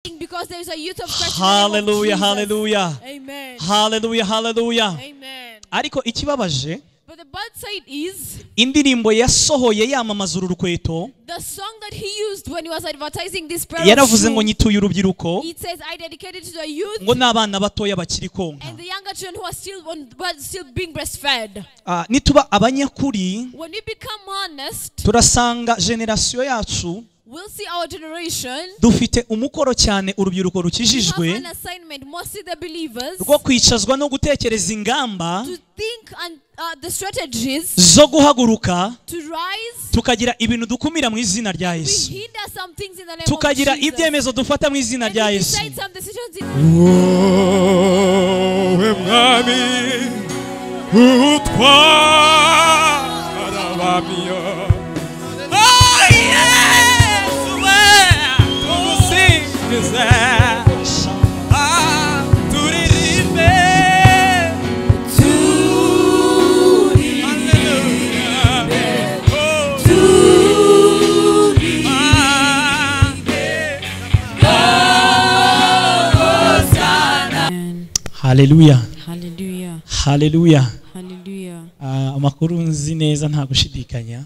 Because there is a youth of Christ in the name of Hallelujah, Jesus. hallelujah. Amen. Hallelujah, hallelujah. Amen. Ariko ikibabaje, But the bad side is indirimbo yasohoye yamamaza uru rukweto, the song that he used when he was advertising this pair of yaravuze ngo shoes. nyituye urubyiruko It says, "I dedicated to the youth ngo n'abana batoya bakiri konka. and the younger children who are still on, who are still being breastfed." Ah, nituba abanyakuri, When we become honest, turasanga generasiyo yacu we'll see our generation dufite umukoro cyane urubyiruko have rukijijwe an assignment, mostly the believers, rwo kwicazwa no gutekereza ingamba to think and the strategies zo guhaguruka to rise. tukagira ibintu dukumira mu izina rya We Yesu, hinder some things in the name tukagira of Jesus. ibyemezo dufata mu izina And rya we Yesu. decide some decisions in wowe mwami utwara abamiyo. Oh, Yesu we, tugusingize. Ah, turirimbe. Hallelujah. Oh. Ah, Haleluya, Hallelujah. haleluya. Hallelujah. Ah, amakuru nzi neza nta gushidikanya,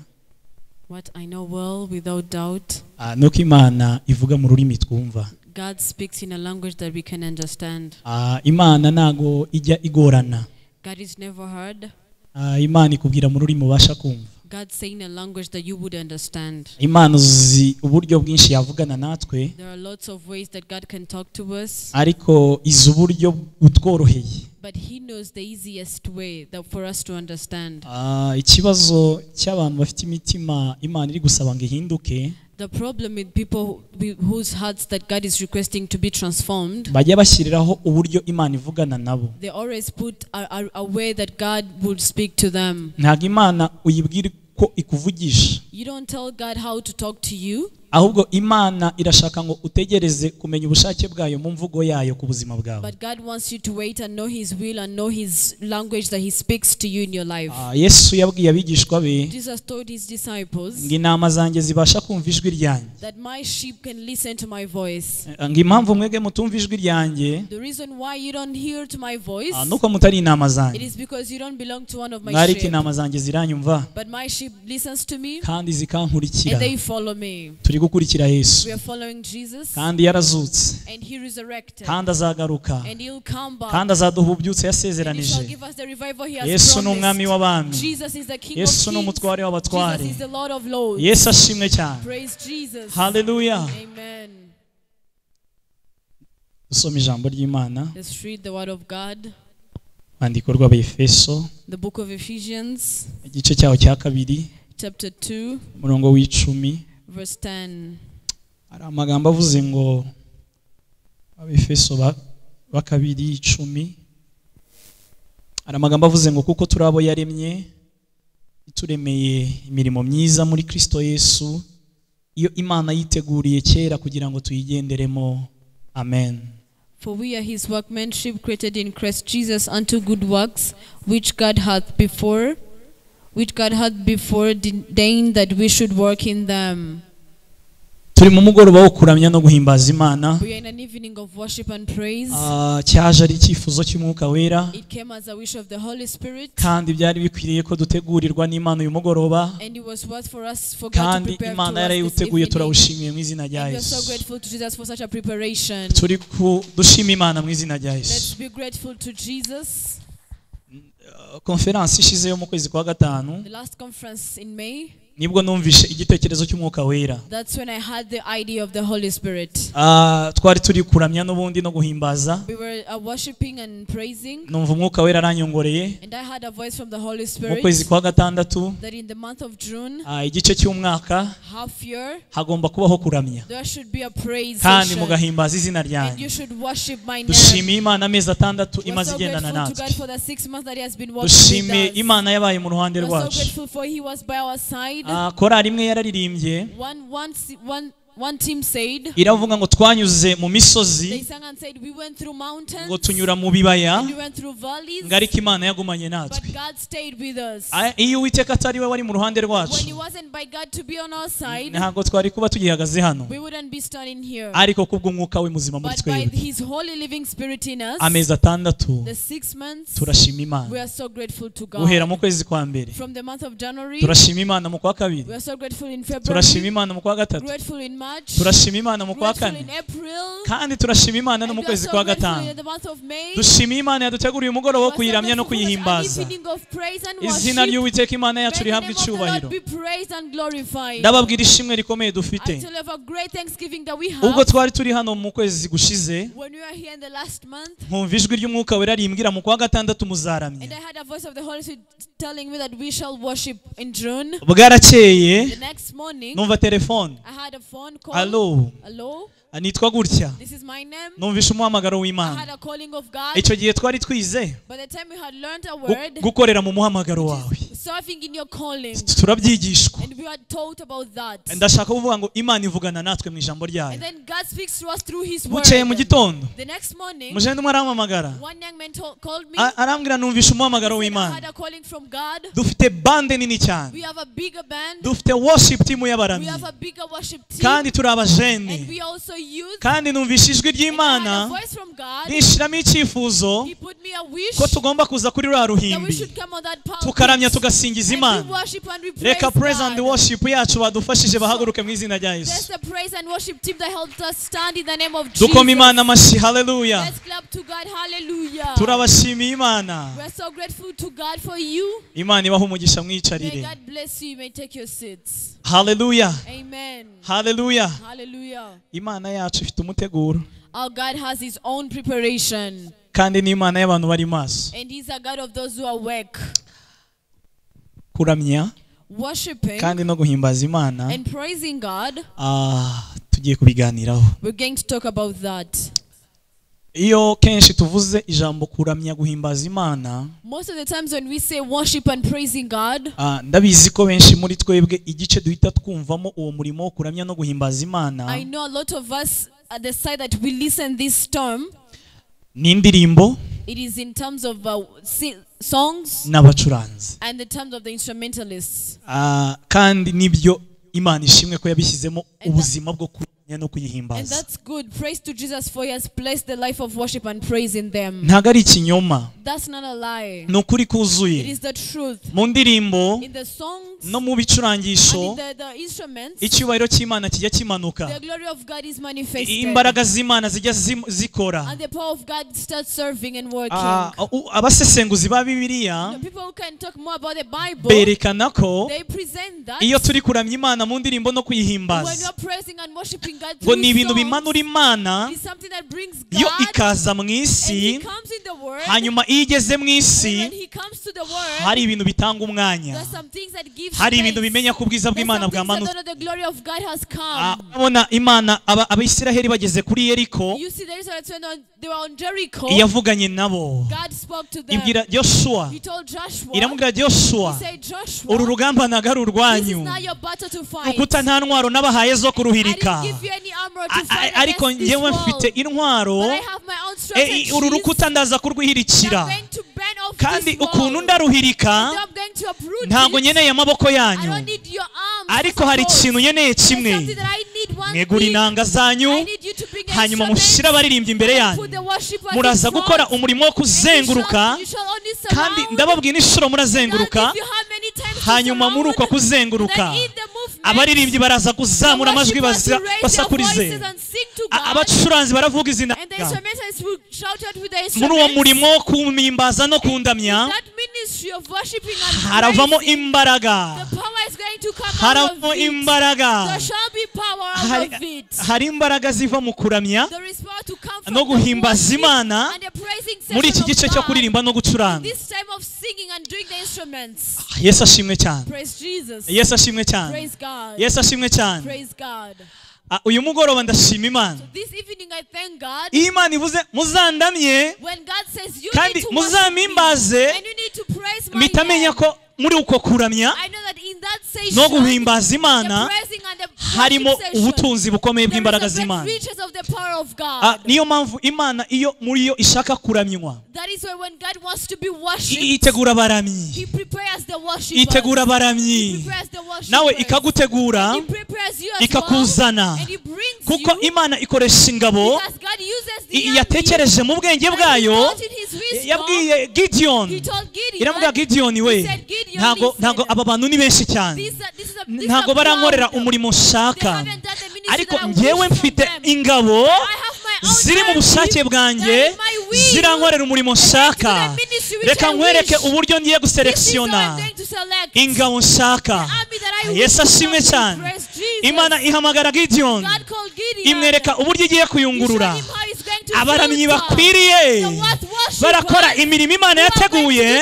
What I know well without doubt, ah, nuko Imana ivuga mu rurimi twumva. God speaks in a language that we can understand. Ah, Imana ntago ijya igorana. God is never hard. Ah, Imana ikubwira mu rurimi ubasha kumva. God saying a language that you would understand. Imana uzi uburyo bwinshi yavugana natwe, There are lots of ways that God can talk to us, ariko izi uburyo butworoheye. but He knows the easiest way that for us to understand. Ah, ikibazo cy'abantu bafite imitima Imana iri gusaba ngo ihinduke, The problem with people whose hearts that God is requesting to be transformed, bajya bashyiriraho uburyo Imana ivugana nabo. they always put a way that God would speak to them. Ntabwo Imana uyibwira ko ikuvugisha, You don't tell God how to talk to you. ahubwo Imana irashaka ngo utegereze kumenya ubushake bwayo mu mvugo yayo ku buzima bwawe. But God wants you to wait and know His will and know His language that He speaks to you in your life. Ah, Yesu yabwiye abigishwa be Jesus told His disciples ngo intama zanjye zibasha kumva ijwi ryanjye, that my sheep can listen to my voice. ngo impamvu mwebwe mutumva ijwi ryanjye, The reason why you don't hear to my voice, ah, nuko mutari intama it zanjye, is because you don't belong to one of my mwariko sheep. intama zanjye ziranyumva But my sheep listens to me kandi zikankurikira. and they follow me. Turi gukurikira Yesu, We are following Jesus kandi yarazutse, and He resurrected kandi azagaruka, and He'll come back kandi azaduha ububyutse and He shall yasezeranije. give us the revival He has Yesu ni umwami promised. w'abami, Jesus is the King of Yesu ni kings. umutware w'abatware. Jesus is the Lord of lords. Yesu ashimwe cyane. Praise Jesus. Haleluya. Amen. Dusome ijambo ry'Imana, Let's read the word of God. urwandiko rw'Abaefeso, The book of Ephesians, igice cyaho cya kabiri, chapter 2, umurongo w'icumi. verse 10. Hari amagambo avuze ngo Abefeso ba kabiri icumi, hari amagambo avuze ngo kuko turi abo yaremye, ituremeye imirimo myiza muri Kristo Yesu, iyo Imana yiteguriye kera kugira ngo tuyigenderemo. Amen. For we are his workmanship, created in Christ Jesus unto good works, which God hath before ordained that we should work in them. Turi mu mugoroba wo kuramya no guhimbaza Imana. We are in an evening of worship and praise. Ah, cyaje ari icyifuzo cy'Umwuka Wera, It came as a wish of the Holy Spirit, kandi byari bikwiriye ko dutegurirwa n'Imana uyu mugoroba, and it was worth for us for God to kandi prepare to Imana us this yarayiteguye, evening. turawushimiye mu izina rya And we are so Yesu. grateful to Jesus for such a preparation. Turi dushima Imana mu izina rya Let's Yesu. be grateful to Jesus. Konferansi ishize yo mu kwezi kwa gatanu, The last conference in May, nibwo numvishe igitekerezo cy'Umwuka Wera. that's when I had the idea of the Holy Spirit. Ah, twari turi kuramya n'ubundi no guhimbaza, We were worshiping and praising, numva Umwuka Wera aranyongoreye and I had a voice from the Holy mu Spirit kwezi kwa gatandatu, that in the month of June, ah, igice cy'umwaka, half year, hagomba kubaho kuramya there should be a praise kandi session, mugahimbaza izina and ryanjye. you should worship my name. Dushimiye Imana amezi atandatu We're imaze so igendana grateful to natwe. God for the 6 months that He has been working Dushimiye with us. Imana yabaye mu ruhande We're so rwacu. grateful for He was by our side. Ah, korali imwe yararirimbye One One team said, iravuga ngo twanyuze mu misozi, they sang and said, we went through mountains, ngo tunyura mu bibaya, and we went through valleys, ngo ariko Imana yagumanye natwe. but God stayed with us. Iyo Uwiteka atari we wari mu ruhande rwacu, When it wasn't by God to be on our side, ntabwo twari kuba tugihagaze hano, we wouldn't be standing here. ariko kubw'umwuka we muzima muri But by twebwe, His holy living spirit in us, amezi 6 the 6 months, turashima Imana. we are so grateful to Guhera God. mu kwezi kwa mbere From the month of January, turashima Imana, mu kwa kabiri we are so grateful in turashima February, Imana, mu kwa gatatu grateful in March, turashima Imana, mu kwa grateful kane in April, kandi turashima Imana no and mu we are kwezi so kwa grateful gatanu. in the month of May. Dushima Imana yaduteguriye umugoroba We wo are so kuyiramya no grateful for an kuyihimbaza. evening of praise and Izina worship. ry'Uwiteka Imana yacu May the rihabwe name of the Lord icyubahiro. be praised and glorified. Ndababwira ishimwe rikomeye dufite. I tell you of a great thanksgiving that we Ubwo have. twari turi hano mu kwezi gushize, When we were here in the last month, nkumva ijwi ry'Umwuka Wera rimbwira mu kwa gatandatu muzaramya. and I had a voice of the Holy Spirit telling me that we shall worship in June. Bwarakeye The next morning, numva telefone, I had a phone call. Allo, Hello, nitwa gutya, this is my name. numvisha umuhamagaro I w'Imana. had a calling of God. Icyo gihe twari twize By the time we had learned a word, gukorera mu muhamagaro wawe, serving in your calling, turabyigishwa. and we are taught about that. Ndashaka kuvuga ngo Imana ivugana natwe mu ijambo ryayo. And then God speaks to us through His word. Bukeye mu gitondo, The next morning, umujene umwe arampamagara, one young man called me. Arambwira numvisha umuhamagaro He said, I w'Imana. had a calling from God. Dufite bande nini cyane, We have a bigger band. dufite worship team We y'abaramyi, have a bigger worship team. kandi turi abajene, And we also youth. kandi numvisha ijwi And I had a ry'Imana voice from God. rishiramo icyifuzo He put me a wish ko tugomba kuza kuri ruriya that we ruhimbi should come on that pulpit. tukaramya tugasingiza And we Imana. worship and we praise Reka praise and God. worship yacu badufashije bahaguruke mu izina rya There's Yesu. the praise and worship team that helped us stand in the name of Dukoma Imana Jesus. amashyi, haleluya. Let's clap to God. Hallelujah. Turabashimiye Imana. We are so grateful to God for you. Imana ibahe umugisha, May mwicarire. God bless you. You may take your seats. Haleluya, Amen. haleluya. Hallelujah. Imana yacu ifite umuteguro, Our God has His own preparation, kandi ni Imana y'abantu bari maso. and He's a God of those who are awake. Kuramya Worshiping kandi no guhimbaza Imana, and praising God, tugiye kubiganiraho. we're going to talk about that. Iyo kenshi tuvuze ijambo kuramya guhimbaza Imana, Most of the times when we say worship and praising God, ndabizi ko benshi muri twebwe igice duhita twumvamo uwo murimo wo kuramya no guhimbaza Imana I know a lot of us at the side that we listen this term, ni indirimbo it is in terms of songs n'abacuranzi. and the terms of the instrumentalists. Kandi nibyo, Imana ishimwe ko yabishyizemo ubuzima bwo kuramya no And kuyihimbaza. that's good. Praise to Jesus for He has placed the life of worship and praise in them. Ntabwo ari ikinyoma, That's not a lie. ni ukuri kuzuye. It is the truth. Mu ndirimbo In the songs no mu and bicurangisho, in the instruments, icyubahiro cy'Imana kijya kimanuka, the glory of God is manifested. imbaraga z'Imana zijya zikora. And the power of God starts serving and working. Abasesenguzi ba Bibiliya The people who can talk more about the Bible, berekana ko they present that iyo turi kuramya Imana mu ndirimbo no when kuyihimbaza, you're praising and worshiping God ngo through ni ibintu songs, bimanura Imana, it's something that brings yo God, ikaza mu and isi, He comes in the world, hanyuma iyo igeze mu and isi when He comes to the world, hari ibintu bitanga umwanya, there's some things that give hari ibintu space. bimenya ko ubwiza There's bw'Imana some things that bwamanutse. don't know the glory of God has come. Urabona Imana Abisiraheli bageze kuri Yeriko, You see, the Israelites when they were on Jericho, yavuganye nabo, God spoke to them. ibwira Yoshua, He told Joshua, iramubwira Yoshua, he said, Joshua, uru rugamba ntabwo ari this is urwanyu, not your battle to fight. rukuta nta ntwaro n'abahaye zo I kuruhirika, didn't give you any armor to fight ariko against this njyewe wall. mfite intwaro, But I have my own strategies. uru rukuta ndaza kurwihirikira, I'm going to burn off kandi this wall. ukuntu ndaruhirika And I'm going to uproot ntabwo it. nkeneye amaboko I yanyu, don't need your arms. ariko hari ikintu nkeneye There's kimwe, something that I need, one mwegura thing. inanga zanyu, I need you to bring hanyuma instruments mushyire abaririmbyi imbere and yanyu, put the worshipers in muraza front. gukora umurimo wo kuzenguruka, And you shall only kandi surround. ndababwira inshuro And I'll murazenguruka, give you how many times to hanyuma muri uko surround. kuzenguruka Then in the movement, abaririmbyi baraza the kuzamura amajwi worshipers will raise their basakurize, voices and sing to God. abacuranzi baravuga izina. And the instrumentalists will shout out with the Muri uwo instruments. murimo wo kumimbaza no kundamya That ministry of worshiping and haravamo praising, imbaraga, the power is going to come out haravamo of it. imbaraga, There shall be power out of it. hari imbaraga ziva mu kuramya There is power to come from no the guhimbaza worship Imana and the praising muri iki session gice of cyo God. kuririmba no gucuranga. This time of singing and doing the instruments. Yesu ashimwe cyane, Praise Jesus. Yesu ashimwe cyane, Praise God. Yesu ashimwe cyane. Praise God. Uyu mugoroba ndashima Imana. This evening I thank God. Iyo Imana ivuze muzandamye When God says you kandi need to worship me muzamimbaze, and you need to praise my mpita menya name, ko muri uko kuramya I know that in that session, no guhimbaza the Imana praising and the Harimo ubutunzi bukomeye bw'imbaraga z'Imana. Niyo mpamvu Imana iyo muri yo ishaka kuramywa, itegura abaramyi, itegura abaramyi, nawe ikagutegura, ikakuzana, kuko Imana ikoresha ingabo yatekereje mu bwenge bwayo. Yabwiye Gideon, iramubwira Gideon we, ntago aba bantu ni benshi cyane, ntago barankorera umurimo nshaka, ariko njyewe mfite ingabo ziri mu bushake bwanjye, zirankorera umurimo nshaka. Reka nkwereke uburyo ngiye guselekisiona ingabo nshaka. Yesu ashimwe cyane. Imana ihamagara Gideon, imwereka uburyo igiye kuyungurura abaramyi bakwiriye barakora imirimo Imana yateguye.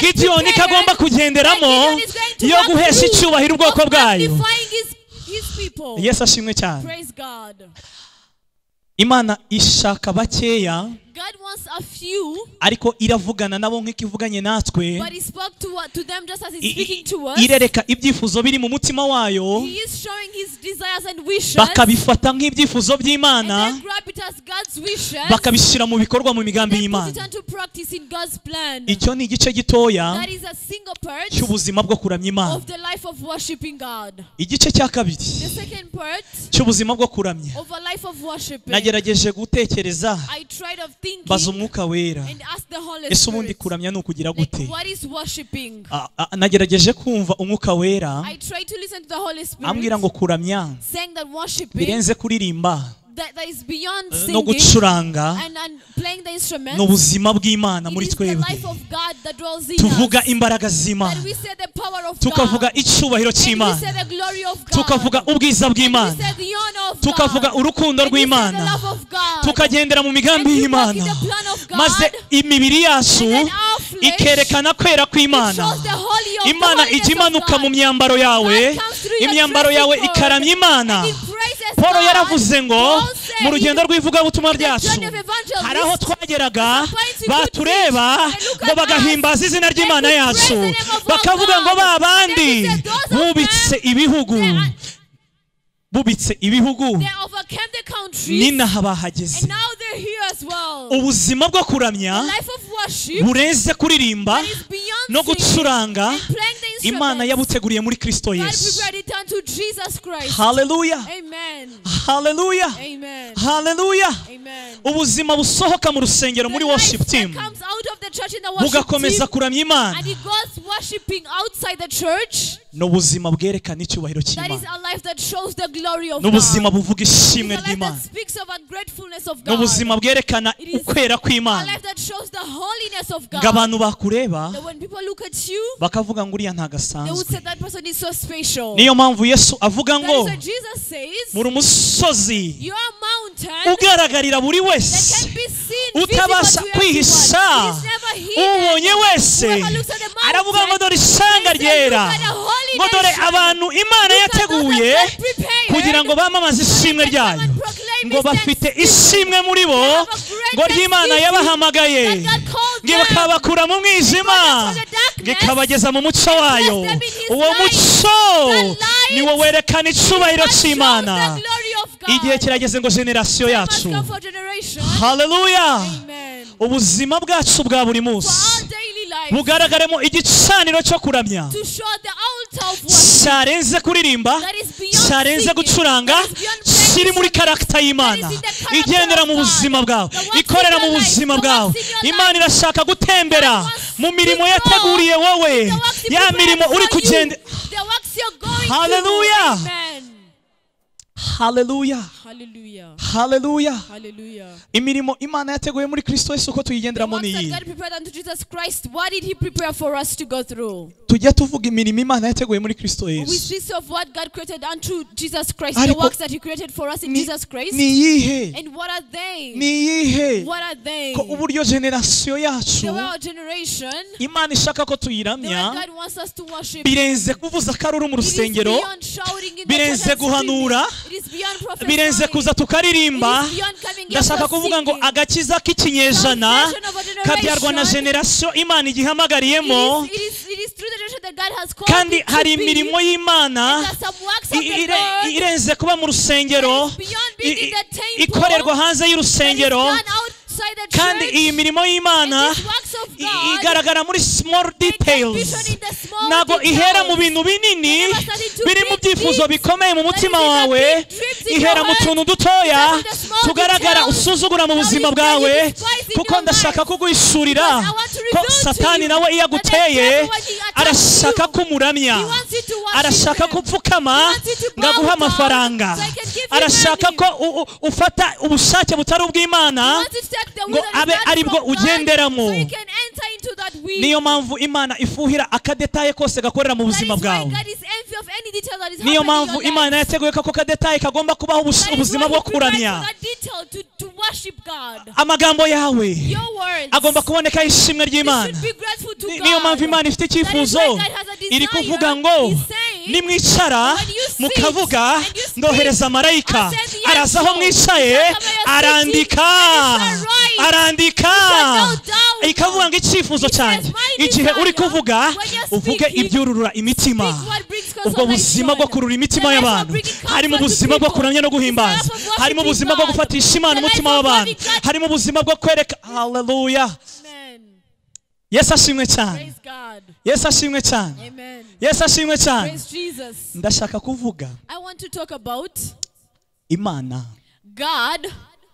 Gideon ikagomba kugenderamo yo guhesha icyubahiro ubwoko bwayo. Yesu ashimwe cyane. Imana ishaka bakeya, ariko iravugana nabo nk'ikivuganye natwe. Irereka ibyifuzo biri mu mutima wayo, bakabifata nk'ibyifuzo by'Imana, bakabishyira mu bikorwa mu migambi y'Imana. Icyo ni igice gitoya cy'ubuzima bwo kuramya Imana. Igice cya kabiri cy'ubuzima bwo kuramya, nagerageje gutekereza, baza Umwuka Wera, ese ubundi kuramya ni ukugira gute? Nagerageje kumva Umwuka Wera ambwira ngo kuramya birenze kuririmba no gucuranga, n'ubuzima bw'Imana muri twebwe. Tuvuga imbaraga z'Imana, tukavuga icyubahiro cy'Imana, tukavuga ubwiza bw'Imana, tukavuga urukundo rw'Imana, tukagendera mu migambi y'Imana, maze imibiri yacu ikerekana kwera kw'Imana. Imana ijya imanuka mu myambaro yawe, imyambaro yawe ikaramya Imana. Paul yaravuze ngo mu rugendo rw'ivugabutumwa ryacu hari aho twageraga batureba ngo bagahimbaza izina ry'Imana yacu, bakavuga ngo ba bandi bubitse ibihugu, bubitse ibihugu ninaha bahageze. Ubuzima bwo kuramya burenze kuririmba no gucuranga, Imana yabuteguriye muri Kristo Yesu. Haleluya, haleluya, haleluya. Ubuzima busohoka mu rusengero muri worship team bugakomeza kuramya Imana, n'ubuzima bwerekana icyubahiro cy'Imana, n'ubuzima buvuga ishimwe ry'Imana, n'ubuzima bwerekana ukwera kw'Imana. Ngo abantu bakureba bakavuga ngo uriya ntagasanzwe. Niyo mpamvu Yesu avuga ngo muri umusozi ugaragarira buri wese, utabasha kwihisha, ubonye wese aravuga ngo dore ishyanga ryera, ngo dore abantu Imana yateguye kugira ngo bamamaze ishimwe ryayo, ngo bafite ishimwe muri bo, ngo ry'Imana yabahamagaye, ngo bakabakura mu mwijima, ngo ikabageza mu mucyo wayo. Uwo mucyo ni wo werekana icyubahiro cy'Imana. Igihe kirageze ngo generasiyo yacu, haleluya, ubuzima bwacu bwa buri munsi bugaragaremo igicaniro cyo kuramya cyarenze kuririmba, cyarenze gucuranga, kiri muri karagita y'Imana, igendera mu buzima bwawe, ikorera mu buzima bwawe. Imana irashaka gutembera mu mirimo yateguriye wowe, ya mirimo uri kugenda. Haleluya, haleluya, haleluya. Imirimo Imana yateguye muri Kristo Yesu ko tuyigenderamo ni iyi. Tujya tuvuga imirimo Imana yateguye muri Kristo Yesu. Ariko ni iyihe? Ni iyihe? Ko uburyo generasiyo yacu Imana ishaka ko tuyiramya birenze kuvuza akaruru mu rusengero, birenze guhanura, birenze kuza tukaririmba. Ndashaka kuvuga ngo agakiza k'ikinyejana kabyarwa na generasiyo Imana igihamagariyemo, Kandi hari imirimo y'Imana irenze kuba mu rusengero, ikorerwa hanze y'urusengero. Kandi iyi mirimo y'Imana igaragara muri small details, ntabwo ihera mu bintu binini biri mu byifuzo bikomeye mu mutima wawe, ihera mu tuntu dutoya tugaragara usuzugura mu buzima bwawe. Kuko ndashaka kuguhishurira ko Satani nawe iyo aguteye arashaka kumuramya, arashaka kupfukama ngo aguhe amafaranga, arashaka ko ufata ubushake butari ubw'Imana ngo abe aribwo ugenderamo. Niyo mpamvu Imana ifuhira akadetaye kose gakorera mu buzima bwawe. Niyo mpamvu Imana yateguye ko kadetaye kagomba kubaho ubuzima bwo kuramya. Amagambo yawe agomba kuboneka ishimwe ry'Imana. Niyo mpamvu Imana ifite icyifuzo, iri kuvuga ngo nimwicara mukavuga ndohereza marayika, araza aho mwicaye arandika, arandika. Ikavuga ngo icyifuzo cyanjye, igihe uri kuvuga uvuge ibyururura imitima. Ubwo buzima bwo kurura imitima y'abantu, harimo ubuzima bwo kuramya no guhimbaza, harimo ubuzima bwo gufatisha Imana umutima w'abantu, harimo ubuzima bwo kwereka. Haleluya. Yesu ashimwe cyane. Yesu ashimwe cyane. Yesu ashimwe cyane. Ndashaka kuvuga Imana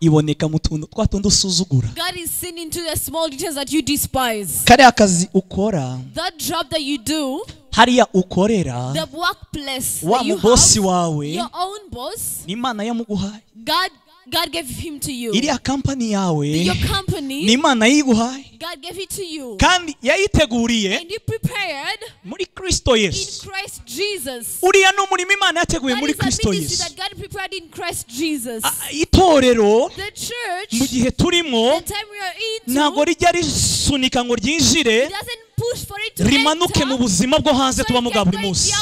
iboneka mu tuntu twa tuntu usuzugura. God is seen into the small details that you despise. Kariya kazi ukora, that job that you do, hariya ukorera, the workplace wa that you mubosi have, wawe, your own boss, ni Imana yamuguhaye. God gave him to you. Iriya company yawe, your company, ni Imana yiguhaye. God gave it to you. Kandi yayiteguriye and he prepared muri Kristo Yesu. In Christ Jesus. Uriya ni umurimo Imana yateguye muri Kristo Yesu. That God prepared in Christ Jesus. Itorero, the church, mu gihe turimo, the time we are into, ntabwo rijya risunika ngo ryinjire, it doesn't push for it to rimanuke mu buzima bwo hanze so tubamo bwa buri munsi.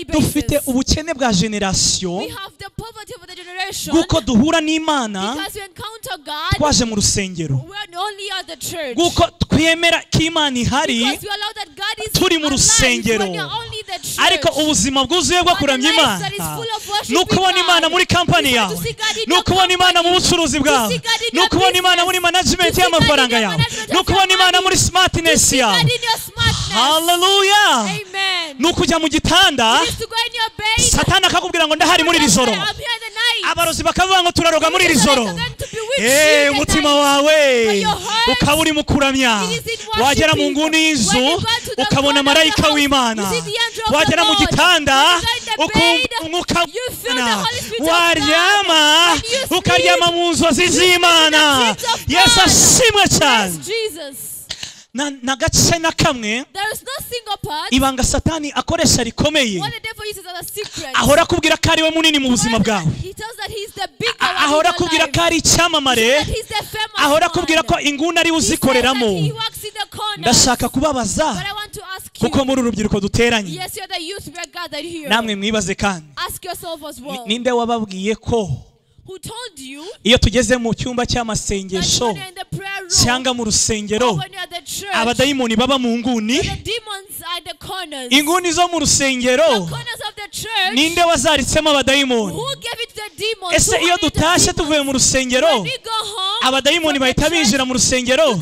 Dufite ubukene bwa generation, we have the poverty of the generation, guko duhura n'Imana twaje mu rusengero, guko twemera ko Imana ihari turi mu rusengero. Ariko ubuzima bwuzuye bwo kuramya Imana ni ukubona Imana muri kampani yawe, ni ukubona Imana mu bucuruzi bwawe, ni ukubona Imana muri management y'amafaranga yawe, ni ukubona Imana muri smartness yawe. Hallelujah. Ni ukujya mu gitanda, Satani akakubwira ngo ndahari muri iri joro, abarozi bakavuga ngo turaroga muri iri joro. Umutima wawe ukaba uri mu kuramya, wagera mu nguni y'inzu ukabona marayika w'Imana, wagera mu gitanda ukumva umwuka w'Imana, waryama ukaryama mu nzozi z'Imana. Yesu ashimwe cyane. Na gace na kamwe ibanga Satani akoresha rikomeye, ahora akubwira ko ari we munini mu buzima bwawe, ahora akubwira ko ari icyamamare, ahora akubwira ko inguni ari uzikoreramo. Ndashaka kubabaza, kuko muri urubyiruko duteranye, namwe mwibaze kandi, ninde wababwiye ko iyo tugeze mu cyumba cy'amasengesho cyangwa mu rusengero abadayimoni baba mu nguni? Inguni zo mu rusengero ninde wazaritsemo abadayimoni? Ese iyo dutashye tuvuye mu rusengero abadayimoni bahita binjira mu rusengero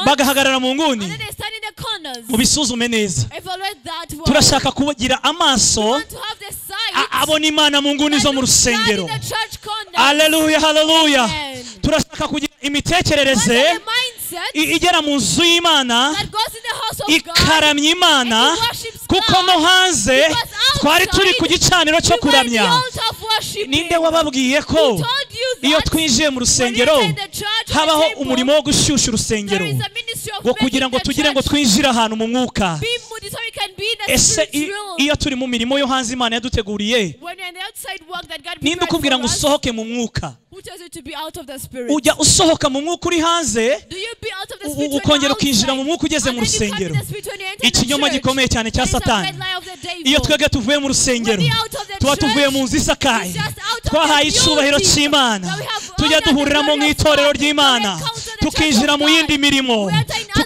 bagahagarara mu nguni? Mubisuzume neza. Turashaka kugira amaso abona Imana mu nguni zo mu rusengero. Haleluya, haleluya. Turashaka kugira imitekerereze igera mu nzu y'Imana, ikaramya Imana, kuko no hanze twari turi ku gicaniro cyo kuramya. Ninde wababwiye ko iyo twinjiye mu rusengero habaho umurimo wo gushyushya urusengero, ngo kugira ngo tugire ngo twinjire ahantu mu mwuka? Ese iyo turi mu mirimo yo hanze Imana yaduteguriye, ninde ukubwira ngo usohoke mu mwuka? Ujya usohoka mu mwuka uri hanze, ukongera ukinjira mu mwuka ugeze mu rusengero. Ikinyoma gikomeye cyane cya Satani. Iyo twebwe tuvuye mu rusengero tuba tuvuye mu nzu isakaye, twahaye icyubahiro cy'Imana, tujya duhuriramo mu itorero ry'Imana, tukinjira mu yindi mirimo,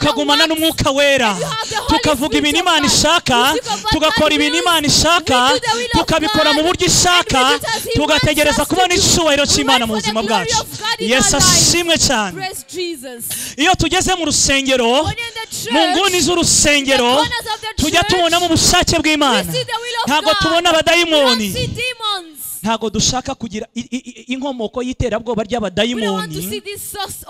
Tukagumana works, n'umwuka wera, and you have the Holy tukavuga Spirit ibintu of Imana God. ishaka, We speak of what tugakora God ibintu wills. Imana ishaka, We do the will of tukabikora mu God, buryo ishaka, and we do it as He tugategereza wants us to kubona do. icyubahiro We cy'Imana wait mu for the buzima glory bwacu. of God in Yesu our lives. ashimwe cyane. Praise Jesus. Iyo tugeze mu rusengero, When you're in the church, mu nguni z'urusengero, the corners of the tujya church, tubonamo ubushake bw'Imana. we see the will of Ntabwo God. tubona We abadayimoni. don't see demons. Ntabwo dushaka kugira inkomoko y'iterabwoba We don't want to see ry'abadayimoni this source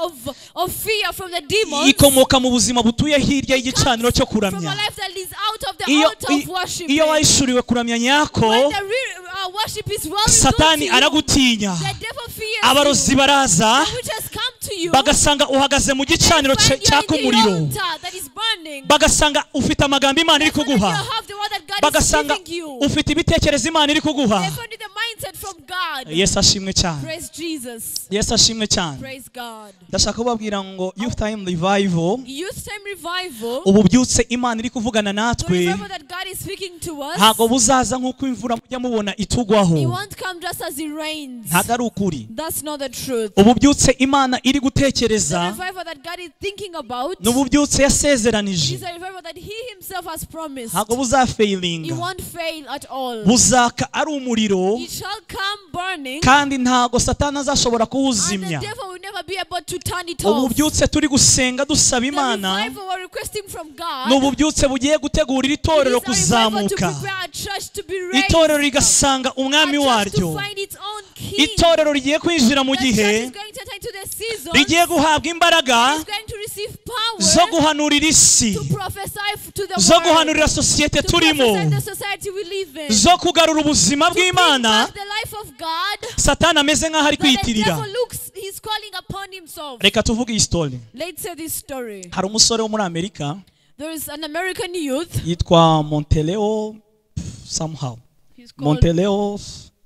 of fear from the demons. ikomoka mu buzima butuye hirya y'igicaniro cyo From a kuramya. life that is out of the Iyo altar of worship. iyo wahishuriwe kuramya nyako, When the real worship is well revealed to Satani you, aragutinya. the devil fears Abarozi you. baraza The witches come to you. bagasanga uhagaze mu gicaniro They find you cyaka in the umuriro, altar that is burning. bagasanga ufite amagambo Imana iri They find that kuguha, you have the word that God is bagasanga giving you. ufite ibitekerezo Imana iri kuguha. They find you the mindset from God. Yesu ashimwe cyane. Praise Jesus. Yesu ashimwe cyane. Praise God. Ndashaka kubabwira ngo Youth Time Revival, Youth Time Revival, ubu byutse Imana iri kuvugana the natwe, revival that God is speaking to us, ntabwo buzaza nk'uko imvura mujya mubona itugwaho. it won't come just as it rains. Ntabwo ari ukuri. That's not the truth. Ubu byutse Imana iri The gutekereza revival that God is thinking about ni ububyutse yasezeranije. is a revival that He Himself has promised. Ntabwo It buzafayilinga, won't fail at all. buzaka ari umuriro, It shall come burning, kandi ntabwo Satani azashobora and the kuwuzimya. devil will never be able to turn it off. Ububyutse turi gusenga dusaba The Imana revival we're requesting from God ni ububyutse bugiye gutegura iri it torero is a revival to kuzamuka, prepare a church to be raised itorero up. rigasanga A umwami church waryo, to find its own king. itorero rigiye kwinjira mu The church gihe is going to enter into the season. rigiye guhabwa imbaraga Is going to receive power zo guhanurira isi, to prophesy to the zo world, guhanurira sosiyete to turimo, prophesy the society we live in, zo kugarura ubuzima to bring bw'Imana. back the life of God. Satani ameze nk'aho ari That the kwiyitirira. devil looks, he's calling upon himself. Reka tuvuge iyi story. Let's say this story. Hari umusore wo muri Amerika There is an American youth. yitwa Monteleo somehow, He's called Monteleo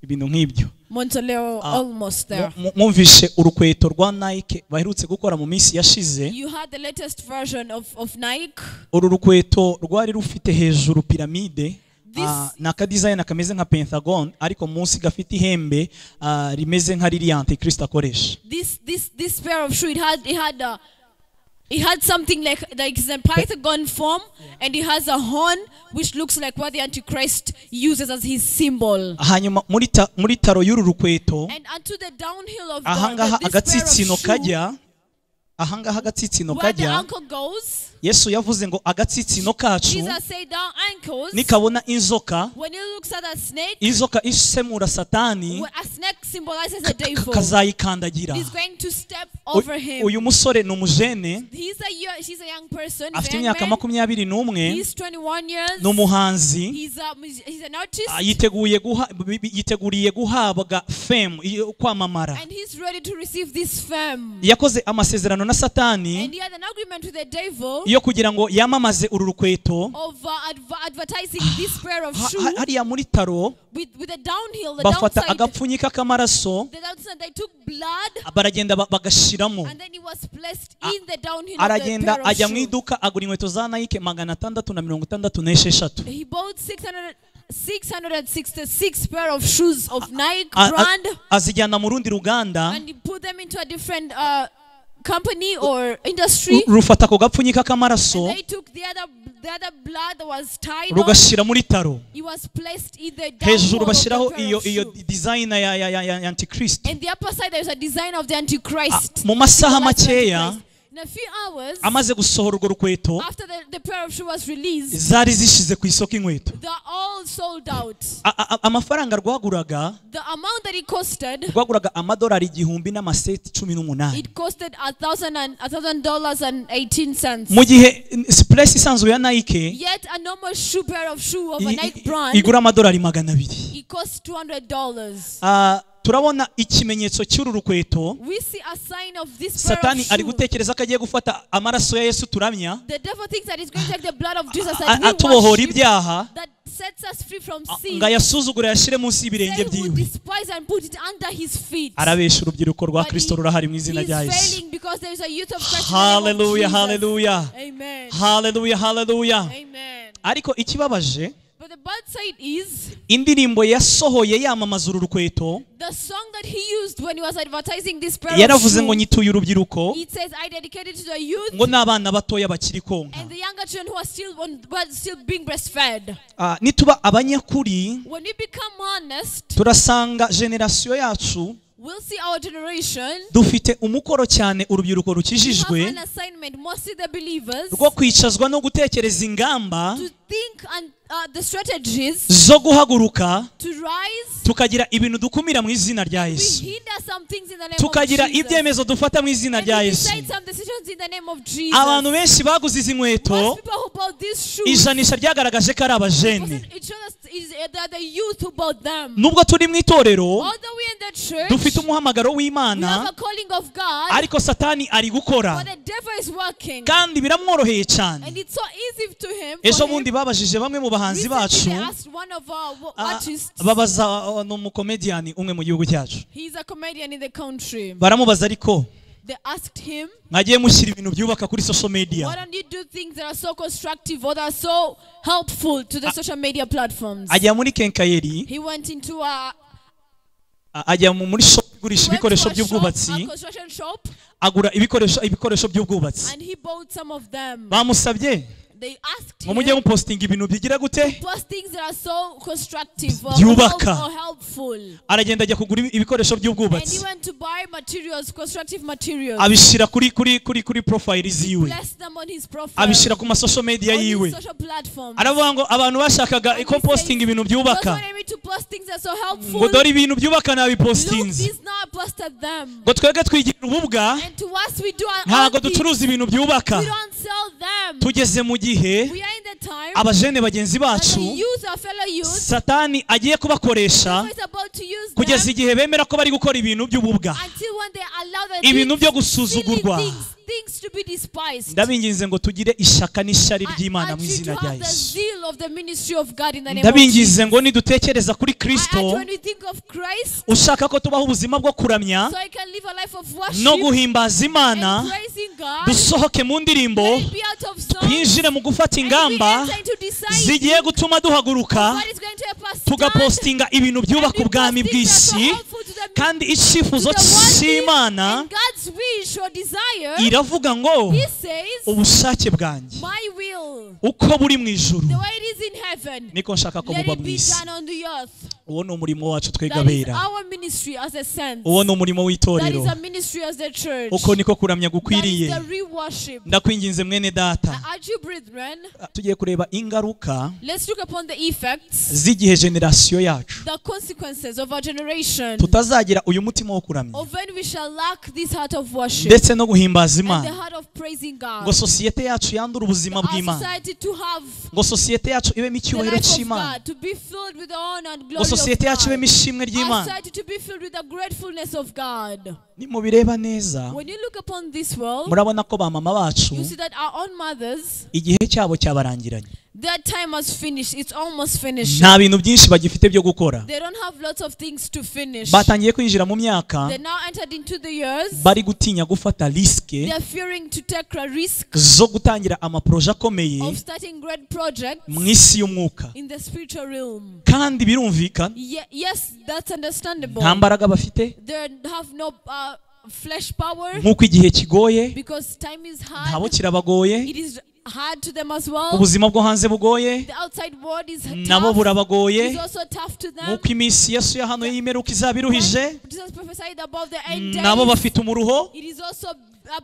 ibintu nk'ibyo. Monteleo, almost there. Mwumvishe urukweto rwa Nike baherutse gukora mu minsi yashize. You had the latest version of Nike. Uru rukweto rwari rufite hejuru piramide, This- ni akadizayini kameze nka pentagon, ariko munsi gafite ihembe rimeze nka ririya antikristo akoresha. This pair of shoe, it had something like it's a pythagon form, and it has a horn which looks like what the Antichrist uses as his symbol. Hanyuma muri taro y'uru rukweto, And unto the downhill of ahangaha this pair of agatsitsino shoe, kajya, ahangaha agatsitsino where the kajya, ankle goes, Yesu yavuze ngo agatsitsino kacu Jesus said our ankles, nikabona inzoka, when he looks at a snake, inzoka isemura Satani, when a snake symbolizes the devil, kazayikandagira. he's going to step over him. Uyu musore ni umujene, He's a young person, he's afite a young imyaka man. 21, He's 21 years. ni umuhanzi, He's an artist. Yiteguriye guhabwa fame, kwamamara. And he's ready to receive this fame. Yakoze amasezerano na Satani And he had an agreement with the devil yo kugira ngo yamamaze uru rukweto. of advertising this pair of shoes Hariya muri taro with the downhill, the bafata downside. agapfunyika k'amaraso, The downside, they took blood baragenda bagashiramo. and then it was placed in the downhill of the Aragenda pair of ajya mu shoes. iduka agura inkweto za Nike 666. He bought 666 pair of shoes of Nike brand Azijyana mu rundi ruganda, and he put them into a different company or industry. Rufata ako gapfunyika k'amaraso And they took the other blood that was tied on. rugashyira muri taro, It was placed in the hejuru downhole of bashyiraho the pair iyo of iyo shoe. design ya antikristo. And the upper side there is a design of the Antichrist. Mu masaha Symbolizes the makeya, Antichrist. In a few hours, amaze gusohora urwo rukweto, after the pair of shoe was released, zari zishize ku isoko inkweto. they're all sold out. Amafaranga rwaguraga, The amount that it costed, rwaguraga amadolari 1000 n'amaseti 18. it costed $1,000.18. Mu gihe press isanzwe ya Nike Yet a normal shoe pair of shoe of a Nike brand, igura amadolari 200. it costs $200. Turabona ikimenyetso cy'uru rukweto. We see a sign of this pair of Satani ari shoe. gutekereza ko agiye gufata amaraso ya Yesu turamya, The devil thinks that he's going to take the blood of Jesus that we atubohora worship, ibyaha, that sets us free from sin. ngo ayasuzugure ayashyire munsi y'ibirenge Say he would byiwe. despise and put it under his feet. Arabesha urubyiruko rwa But Kristo rurahari mu izina he's rya Yesu. failing because there is a youth of Christ in the name of Haleluya, Jesus. haleluya, Amen. haleluya, haleluya. Amen. Ariko ikibabaje But the bad side is indirimbo yasohoye yamamaza uru rukweto, the song that he used when he was advertising this pair of yaravuze ngo shoes. nyituye urubyiruko, It says, I dedicated to the youth ngo n'abana batoya bakiri konka. and the younger children who are still being breastfed. Nituba abanyakuri, When we become honest, turasanga generasiyo yacu we'll see our generation dufite umukoro cyane urubyiruko rukijijwe have an assignment, mostly the believers, rwo kwicazwa no gutekereza ingamba to think and the strategies zo guhaguruka, to rise, tukagira ibintu dukumira mu izina rya we Yesu, hinder some things in the name of tukagira Jesus, ibyemezo dufata mu izina and rya we Yesu. decide some decisions in the name of Jesus. Abantu benshi baguze izi nkweto, Most people who bought these shoes, ijanisha ryagaragaje ko ari abajene. it shows us is that the youth who bought them. Nubwo turi mu itorero, Although we in the church, dufite umuhamagaro we w'Imana, have a calling of God, ariko Satani ari gukora, but the devil is working, kandi biramworoheye cyane. and it's so easy to him. Ejo bundi babajije bamwe mu bahanzi bacu, Recently they asked one of our artists, babaza n'umukomediyani umwe mu gihugu cyacu, he's a comedian in the country. baramubaza ariko They asked him, mwagiye mushyira ibintu byubaka kuri social media? why don't you do things that are so constructive or that are so helpful to the social media platforms? Ajya muri kenkayeri, He went into a ajya muri shop igurisha ibikoresho by'ubwubatsi, a construction shop, agura ibikoresho by'ubwubatsi. and he bought some of them. Bamusabye They asked ngo mujye him mupostinga ibintu bigira gute, post things that are so constructive or byubaka. helpful. Aragenda ajya kugura ibikoresho And he by'ubwubatsi, went to buy materials, constructive materials. abishyira kuri kuri kuri kuri profile ziwe, Bless them on his profile, abishyira ku ma social media on his yiwe. social platforms. Aravuga ngo abantu bashakaga And ko he posting says, ibintu byubaka, those wanted me to post things that are so helpful. ngo dore ibintu byubaka Look, nabipostinze, these now I posted them. ngo twebwe twigira ububwa, And to us we do our ntabwo own things. ducuruza ibintu byubaka. We don't sell them. Tugeze mu gihe We are in the time abajene bagenzi that bacu the youth, our fellow youth, Satani agiye kubakoresha is about to use kugeza them igihe bemera ko bari gukora ibintu by'ububwa, until when they allow the ibintu byo things, silly gusuzugurwa. things to be despised. Ndabinginze ngo tugire ishaka n'ishyari I ry'Imana mu urge you izina to rya have the Yesu. zeal of the ministry of God in the name of Jesus. Ndabinginze ngo nidutekereza kuri I urge Kristo when we think of Christ, ushaka ko tubaho ubuzima bwo kuramya so I can live a life of worship no guhimbaza Imana, and praising God, dusohoke mu ndirimbo, let it be out of song, twinjire mu gufata and we ingamba enter into deciding zigiye gutuma duhaguruka, what is going to help us stand, tugapostinga ibintu byubaka and we ubwami post things that are bw'isi. helpful to the Kandi icyifuzo to the worldly cy'Imana and God's wish or desire. iravuga ngo He says, ubushake bwanjye my will, uko buri mu ijuru the way it is in heaven, niko nshaka ko let buba it mu be isi. done on the earth. Uwo ni umurimo wacu That is twegabera, our ministry as a saints. uwo ni umurimo That w'itorero, is a ministry as a church. uko niko kuramya That is gukwiriye. the real worship. Ndakwinginze mwene data, I urge you, brethren, tugiye kureba ingaruka let's look upon the effects, z'igihe generasiyo yacu the consequences of our generation, tutazagira uyu mutima wo kuramya of when we shall lack this heart of worship ndetse no guhimbaza and the Imana, heart of praising God. ngo sosiyete yacu yandure ubuzima Our bw'Imana, society to have ngo sosiyete yacu ibemo the icyubahiro life of cy'Imana, God, to be filled with the honor and ngo glory of sosiyete yacu God. ibemo ishimwe Our ry'Imana. society to be filled with the gratefulness of God. Nimubireba neza When you look upon this world, murabona ko ba mama bacu you see that our own mothers, igihe cyabo cyabarangiranye, their time has finished. It's almost finished. nta bintu byinshi bagifite byo gukora, They don't have lots of things to finish. batangiye kwinjira mu myaka They now entered into the years. bari gutinya gufata risike They are fearing to take a risk zo gutangira amaporoje akomeye of starting great projects mu isi y'umwuka. in the spiritual realm. Kandi birumvikana, Yes, that's understandable. nta mbaraga bafite, They have no flesh power nk'uko igihe kigoye because time is ntabo hard. kirabagoye, It is hard to them as well. ubuzima bwo hanze bugoye The outside world is nabo tough. burabagoye, It's also tough to them. nk'uko iminsi Yesu ya hano y'imperuka izaba iruhije When Jesus prophesied about the end nabo days, bafite umuruho. it is also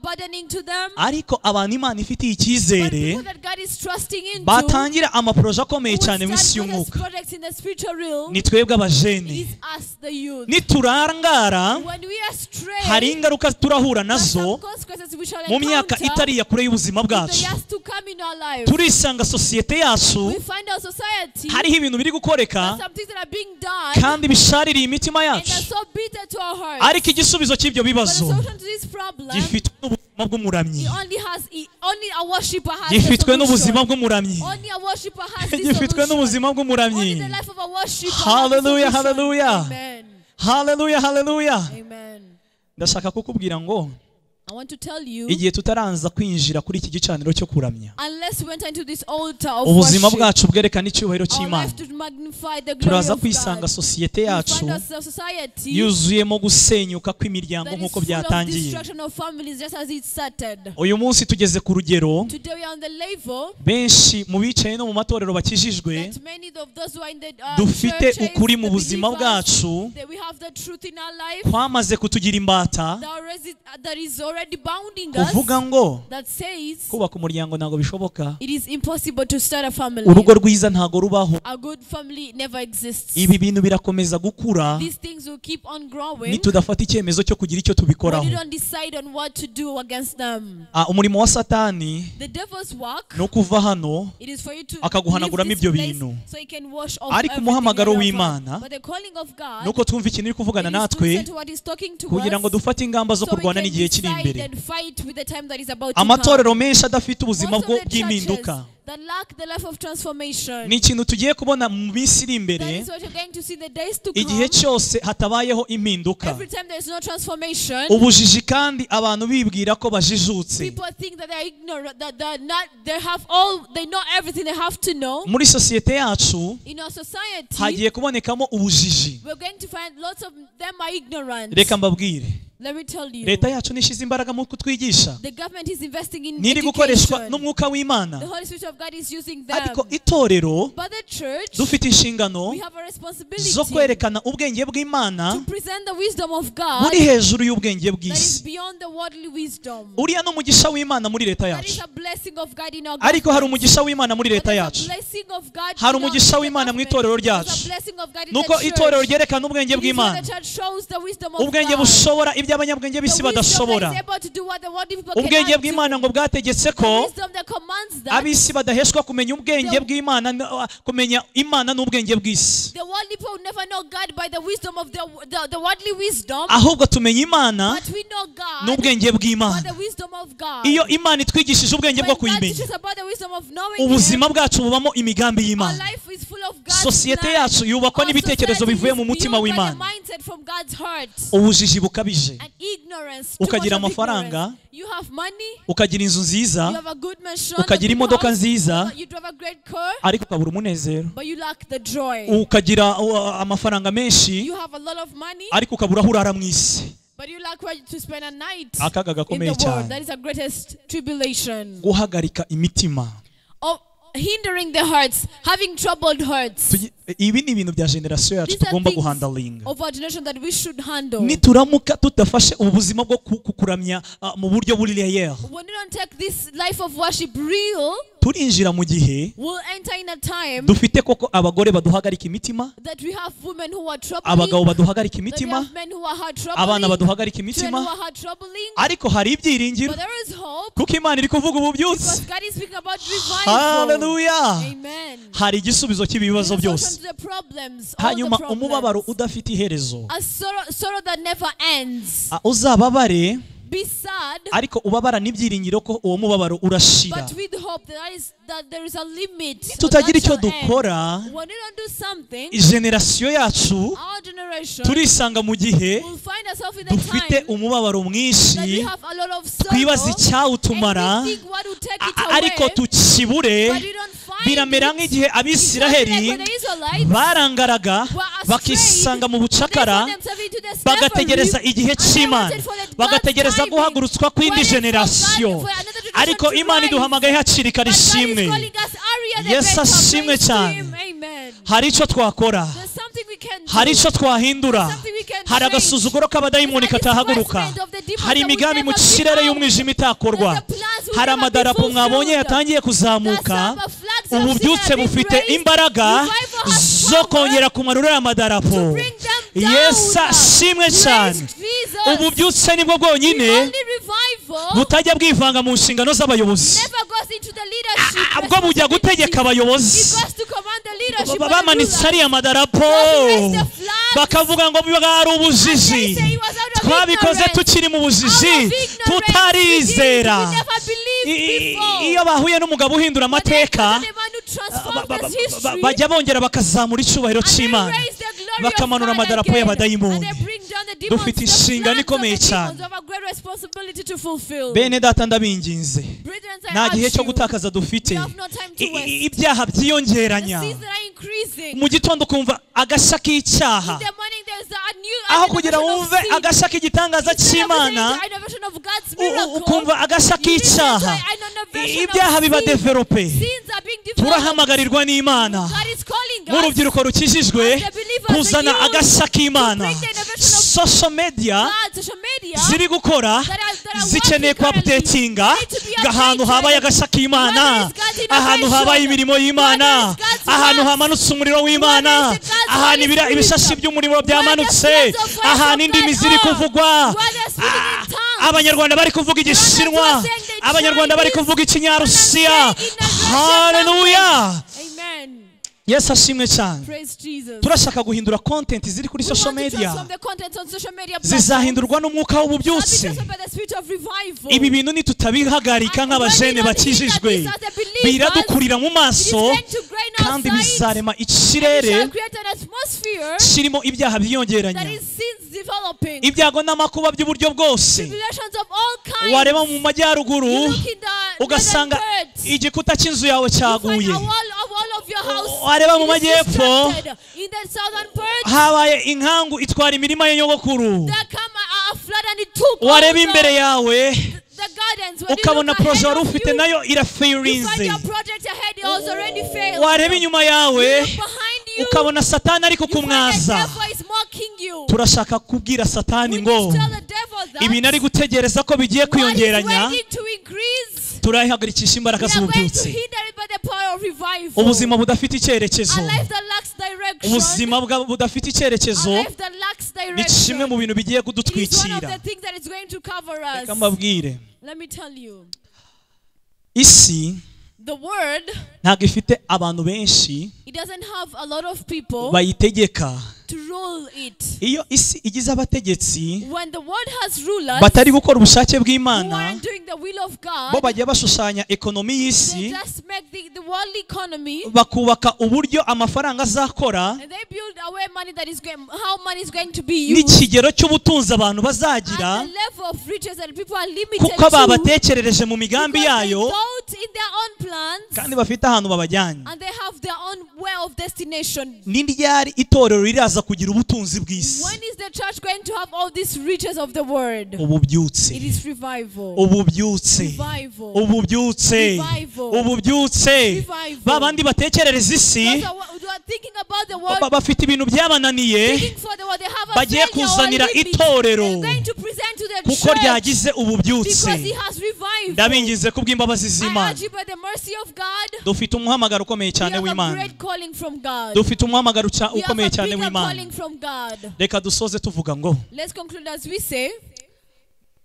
burdening to them. Ariko abantu Imana ifitiye But icyizere people that God is trusting into, batangira amaporoje akomeye who cyane mu start isi greatest y'umwuka projects in the spiritual realm, ni twebwe it abajene. is us, the youth. Niturangara When we are stray, hari ingaruka turahura there are nazo some consequences we shall mu myaka encounter itari iya kure y'ubuzima in the bwacu. years to come in our life. Turisanga sosiyete yacu We find our society, hariho ibintu biri gukoreka there are some things that are being done kandi bishaririye imitima and yacu, are so bitter to our hearts. ariko igisubizo cy'ibyo But the bibazo solution to this problem, gifitwe n'ubuzima bw'umuramyi, he only has, only a worshiper has the gifitwe n'ubuzima solution. bw'umuramyi, Only a worshiper has this gifitwe solution. n'ubuzima Only bw'umuramyi. the life of a worshiper has the Hallelujah, solution. hallelujah. Amen. Haleluya, haleluya. Amen. Ndashaka kukubwira ngo I want to tell you, igihe tutaranza kwinjira kuri iki gicaniro cyo kuramya, unless we enter into this altar of ubuzima worship, bwacu bwerekana icyubahiro our cy'Imana, life to magnify the glory turaza of kwisanga God. sosiyete We yacu find ourselves society yuzuyemo gusenyuka kw'imiryango that is nk'uko full of byatangiye. destruction of families just as it started. Uyu munsi tugeze ku rugero Today we are on the level benshi mu bicaye no mu matorero bakijijwe that many of those who are in the dufite churches, ukuri mu the buzima believers, bwacu that we have the truth in our life kwamaze kutugira imbata, that is already bounding us, kuvuga ngo that says kubaka umuryango ntabwo bishoboka, it is impossible to start a family. urugo rwiza ntabwo rubaho. A good family never exists. Ibi bintu birakomeza gukura These things will keep on growing nitudafata icyemezo cyo kugira icyo when tubikoraho. you don't decide on what to do against them. Umurimo wa Satani The devil's work, no kuva hano it is for you to akaguhanaguramo leave this ibyo place bintu. so you can wash off Ariko everything umuhamagaro out of w'Imana us. But the calling of God, nuko twumva ikintu iri kuvugana it is to natwe listen to what he's talking to kugira ngo us, dufate ingamba zo so we kurwana can n'igihe kiri decide imbere. and fight with the time that is about to Amatorero come. menshi adafite ubuzima Most bwo of the churches bw'impinduka that lack the life of transformation, ni ikintu tugiye kubona mu minsi iri that imbere. is what you're going to see in the days to Igihe come. cyose hatabayeho impinduka, Every time there is no transformation, ubujiji kandi abantu bibwira ko bajijutse. people think that they are ignorant, that they are not, they have all, they know everything they have to know. Muri sosiyete yacu In our society, hagiye kubonekamo ubujiji. we're going to find lots of them are ignorant. Reka mbabwire, Let me tell you, leta yacu nishize imbaraga mu kutwigisha, the government is investing in ntiri gukoreshwa education. n'umwuka w'Imana, The Holy Spirit of God is using them. ariko itorero But the church, dufite inshingano we have a responsibility zo kwerekana ubwenge bw'Imana to present the wisdom of God buri hejuru y'ubwenge that is bw'isi. beyond the worldly wisdom. Uriya ni umugisha w'Imana muri leta That is yacu, a blessing of God in our ariko hari government. umugisha w'Imana muri But leta there's a yacu, blessing of God hari in our- umugisha in the w'Imana mu government. itorero There's a ryacu. blessing of God in Nuko the itorero church. ryerekana ubwenge It is when bw'Imana, the church shows the wisdom of ubwenge God. bushobora ibyo abanyabwenge The b'isi wisdom that badashobora. is able to do what the worldly people Ubwenge cannot do. bw'Imana ngo bwategetse The ko wisdom that commands that ab'isi badaheshwa kumenya ubwenge bw'Imana, kumenya Imana n'ubwenge bw'isi, the worldly people will never know God by the wisdom of the worldly wisdom, ahubwo tumenya Imana but we know God n'ubwenge by bw'Imana. the wisdom of God. Iyo Imana itwigishije ubwenge bwo When God kuyimenya, teaches about the wisdom of knowing ubuzima Him, bwacu bubamo imigambi our y'Imana. life is full of God's Sosiyete plan. yacu yubakwa Our n'ibitekerezo society bivuye is mu mutima built by the w'Imana. mindset from God's heart. Ubujiji bukabije, And ignorance, too ukagira much of amafaranga, ignorance. You have money, ukagira inzu you nziza, have a good mansion, a ukagira good imodoka house, nziza, you drive a great car, ariko ukabura umunezero, but you lack the joy. ukagira amafaranga menshi, You have a lot of money, ariko ukabura aho urara mu isi. but you lack where to spend a night Akaga in the gakomeye world. cyane. That is the greatest tribulation. Guhagarika imitima, Of hindering the hearts, having troubled hearts. Ibi ni ibintu bya generasiyo yacu These are tugomba things guhandalinga. of our generation that we should handle. Nituramuka tudafashe ubu buzima bwo kukuramya mu buryo buri real, When we don't take this life of worship real, turinjira mu gihe we'll enter in a time dufite koko abagore baduhagarika imitima, that we have women who are troubling, abagabo baduhagarika that we imitima, have men who are heart abana troubling, baduhagarika children imitima, who are heart troubling. ariko hari ibyiringiro But there is hope kuko Imana iri kuvuga ububyutse. because God is speaking about revival. Haleluya! Amen. Hari igisubizo cy'ibibazo There's a byose. solution to the problems, all the Hanyuma umubabaro problems. udafite iherezo, A sorrow that never ends. Uzababare Be sad, ariko ubabara n'ibyiringiro ko uwo mubabaro urashira. but with hope that there is a limit. Tutagira that icyo shall end. dukora, When we don't do something, generasiyo yacu our generation turisanga mu gihe will find ourselves in a dufite time umubabaro that we mwinshi, have a lot of sorrow, twibaza icyawutumara, and we think what will take it ariko away, tukibure. but we don't find Biramera it. nk'igihe It's Abisiraheli like when the Israelites barangaraga were astray, bakisanga mu they bucakara, found themselves into the slavery, bagategereza igihe and they cy'Imana, waited for the God's bagategereza timing, guhagurutswa kw'indi waited for God- generasiyo, for another generation ariko to Imana rise. iduhamagaye hakiri kare. But God is Ishimwe calling us earlier than Yesu better. ashimwe Praise to cyane. Him. Amen. Hari icyo twakora, There's something we can do. hari icyo twahindura, Something we can hari change. agasuzuguro k'abadayimoni There's a katahaguruka, displacement of the demons hari that will imigambi mu never be kirere out. y'umwijima itakorwa, There's a plans will hari never be amadarapo mwabonye fulfilled. yatangiye kuzamuka. There's some flags you have seen Ububyutse that have been bufite raised. imbaraga Revival has zo power kongera kumanura aya madarapo. to bring them down. Yesu ashimwe Praise cyane. Jesus. Ububyutse nibwo bwonyine The only revival butajya bwivanga mu nshingano z'abayobozi, never goes into the leadership. bwo bujya gutegeka abayobozi. It goes to command the leadership or the Bamanitse rulers. ariya madarapo Those who raise the flags, bakavuga ngo bwari ubujiji, and they say it was out of twabikoze ignorance. tukiri mu bujiji, Out of ignorance, tutarizera. we did. We never believed before. Iyo bahuye n'umugabo uhindura But then amateka, comes the man who transformed this history, bajya bongera bakazamura icyubahiro and they cy'Imana, raise the glory of bakamanura God amadarapo again, y'abadayimoni. and they bring down the demons, Dufite the inshingano flags of ikomeye the cyane. demons of our great responsibility to fulfill. Bene data ndabinginze, Brethren, I nta gihe urge cyo you, gutakaza dufite. we have no time to waste. Ibyaha The byiyongeranya. sins that are increasing. Mu gitondo ukumva agashya k'icyaha, In the morning there is a new aho kugira innovation of wumve sin. agashya k'igitangaza Instead of cy'Imana, listening to innovation of God's miracle, ukumva agashya you listen to k'icyaha. an innovation of Ibyaha biba sin. develope. Sins are being developed. Turahamagarirwa n'Imana God is calling us nk'urubyiruko rukijijwe as the believers, kuzana the youth, agashya k'Imana. to bring the innovation of Social media God, social media ziri gukora that are zikeneye working currently kuapudetinga need to be ahantu updated. habaye agashya k'Imana, Where is God's ahantu innovation? habaye imirimo y'Imana, Where is God's ahantu works? hamanutse umuriro w'Imana, Where is God's ahantu Holy Spirit? ibishashi by'umuriro Where the byamanutse, flames of fire ahantu of indimi God ziri are? kuvugwa, Where they're speaking in tongues. Abanyarwanda bari kuvuga Igishinwa, Rwanda saying the Abanyarwanda bari Chinese, kuvuga Ikinyarusiya. and saying in the Russian Haleluya! language. Amen. Yesu ashimwe cyane. Praise Jesus. Turashaka guhindura content ziri kuri We social want to media, transform the content on social media platforms. zizahindurwa n'umwuka Shall be w'ububyutse. transformed by the spirit of revival. Ibi bintu nitutabihagarika And nk'abajene when we don't bakijijwe, hinder this as the believers, biradukurira mu it is maso going to grow in our kandi sight, bizarema and it ikirere shall create an atmosphere kirimo ibyaha byiyongeranya, that is sins developing. ibyago n'amakuba by'uburyo bwose. Tribulations of all kinds. Wareba mu majyaruguru You look in the ugasanga northern parts, igikuta cy'inzu yawe you find cyaguye. a wall of all of your house. Wareba mu It is majyepfo, destructed. In the southern part, habaye inkangu itwara imirima ya nyogokuru. there come a flood and it took all Wareba imbere yawe the gardens. When you ukabona look proje ahead wari of ufite you, nayo you find irafayirinze. your project ahead it has already failed. Wareba inyuma yawe You look behind you, ukabona Satani ari you find the kukumwaza. devil is mocking you. Turashaka kubwira Satani We ngo need to tell the devil that ibintu ari gutegereza ko bigiye what is kwiyongeranya, waiting to increase, turayihagarikisha imbaraga we are going to z'ububyutse. hinder it by the power of revival. Ubuzima budafite icyerekezo, A life that lacks direction, ubuzima budafite a icyerekezo life that lacks ni kimwe direction, mu bintu bigiye it is one of kudutwikira. the things that is going to cover us. Reka mbabwire, Let me tell you, isi the world, ntabwo ifite abantu benshi it doesn't have a lot of people bayitegeka. to rule it. Iyo isi igize abategetsi When the world has rulers batari gukora ubushake who bw'Imana, aren't doing the will of bo God, bajya bashushanya ekonomi they y'isi, just make the world economy bakubaka uburyo amafaranga azakora and they build away money that is going, how money is going to be used, n'ikigero cy'ubutunzi abantu bazagira, and the level of riches that people are limited kuko to, babatekerereje mu migambi because they yayo thought in their own plans kandi bafite ahantu babajyanye. and they have their own way of destination. Ni ryari itorero riraza kugira ubutunzi bw'isi? When is the church going to have all these riches of the world? Ububyutse, It is revival. ububyutse, Revival. ububyutse, Revival. ububyutse. Revival. Ba bandi batekerereza isi Those who are thinking about the world, bafite ibintu byabananiye, thinking for the world, they have a bagiye failure or a kuzanira limit. itorero They're going to present to the kuko church ryagize ububyutse. because he has revival. Ndabinginze kubw'imbabazi I z'Imana. urge you by the mercy of God, Dufite umuhamagaro ukomeye we cyane have a w'Imana. great calling from God. Dufite umuhamagaro We have ukomeye a cyane bigger w'Imana. calling from God. Reka dusoze tuvuga ngo Let's conclude as we say,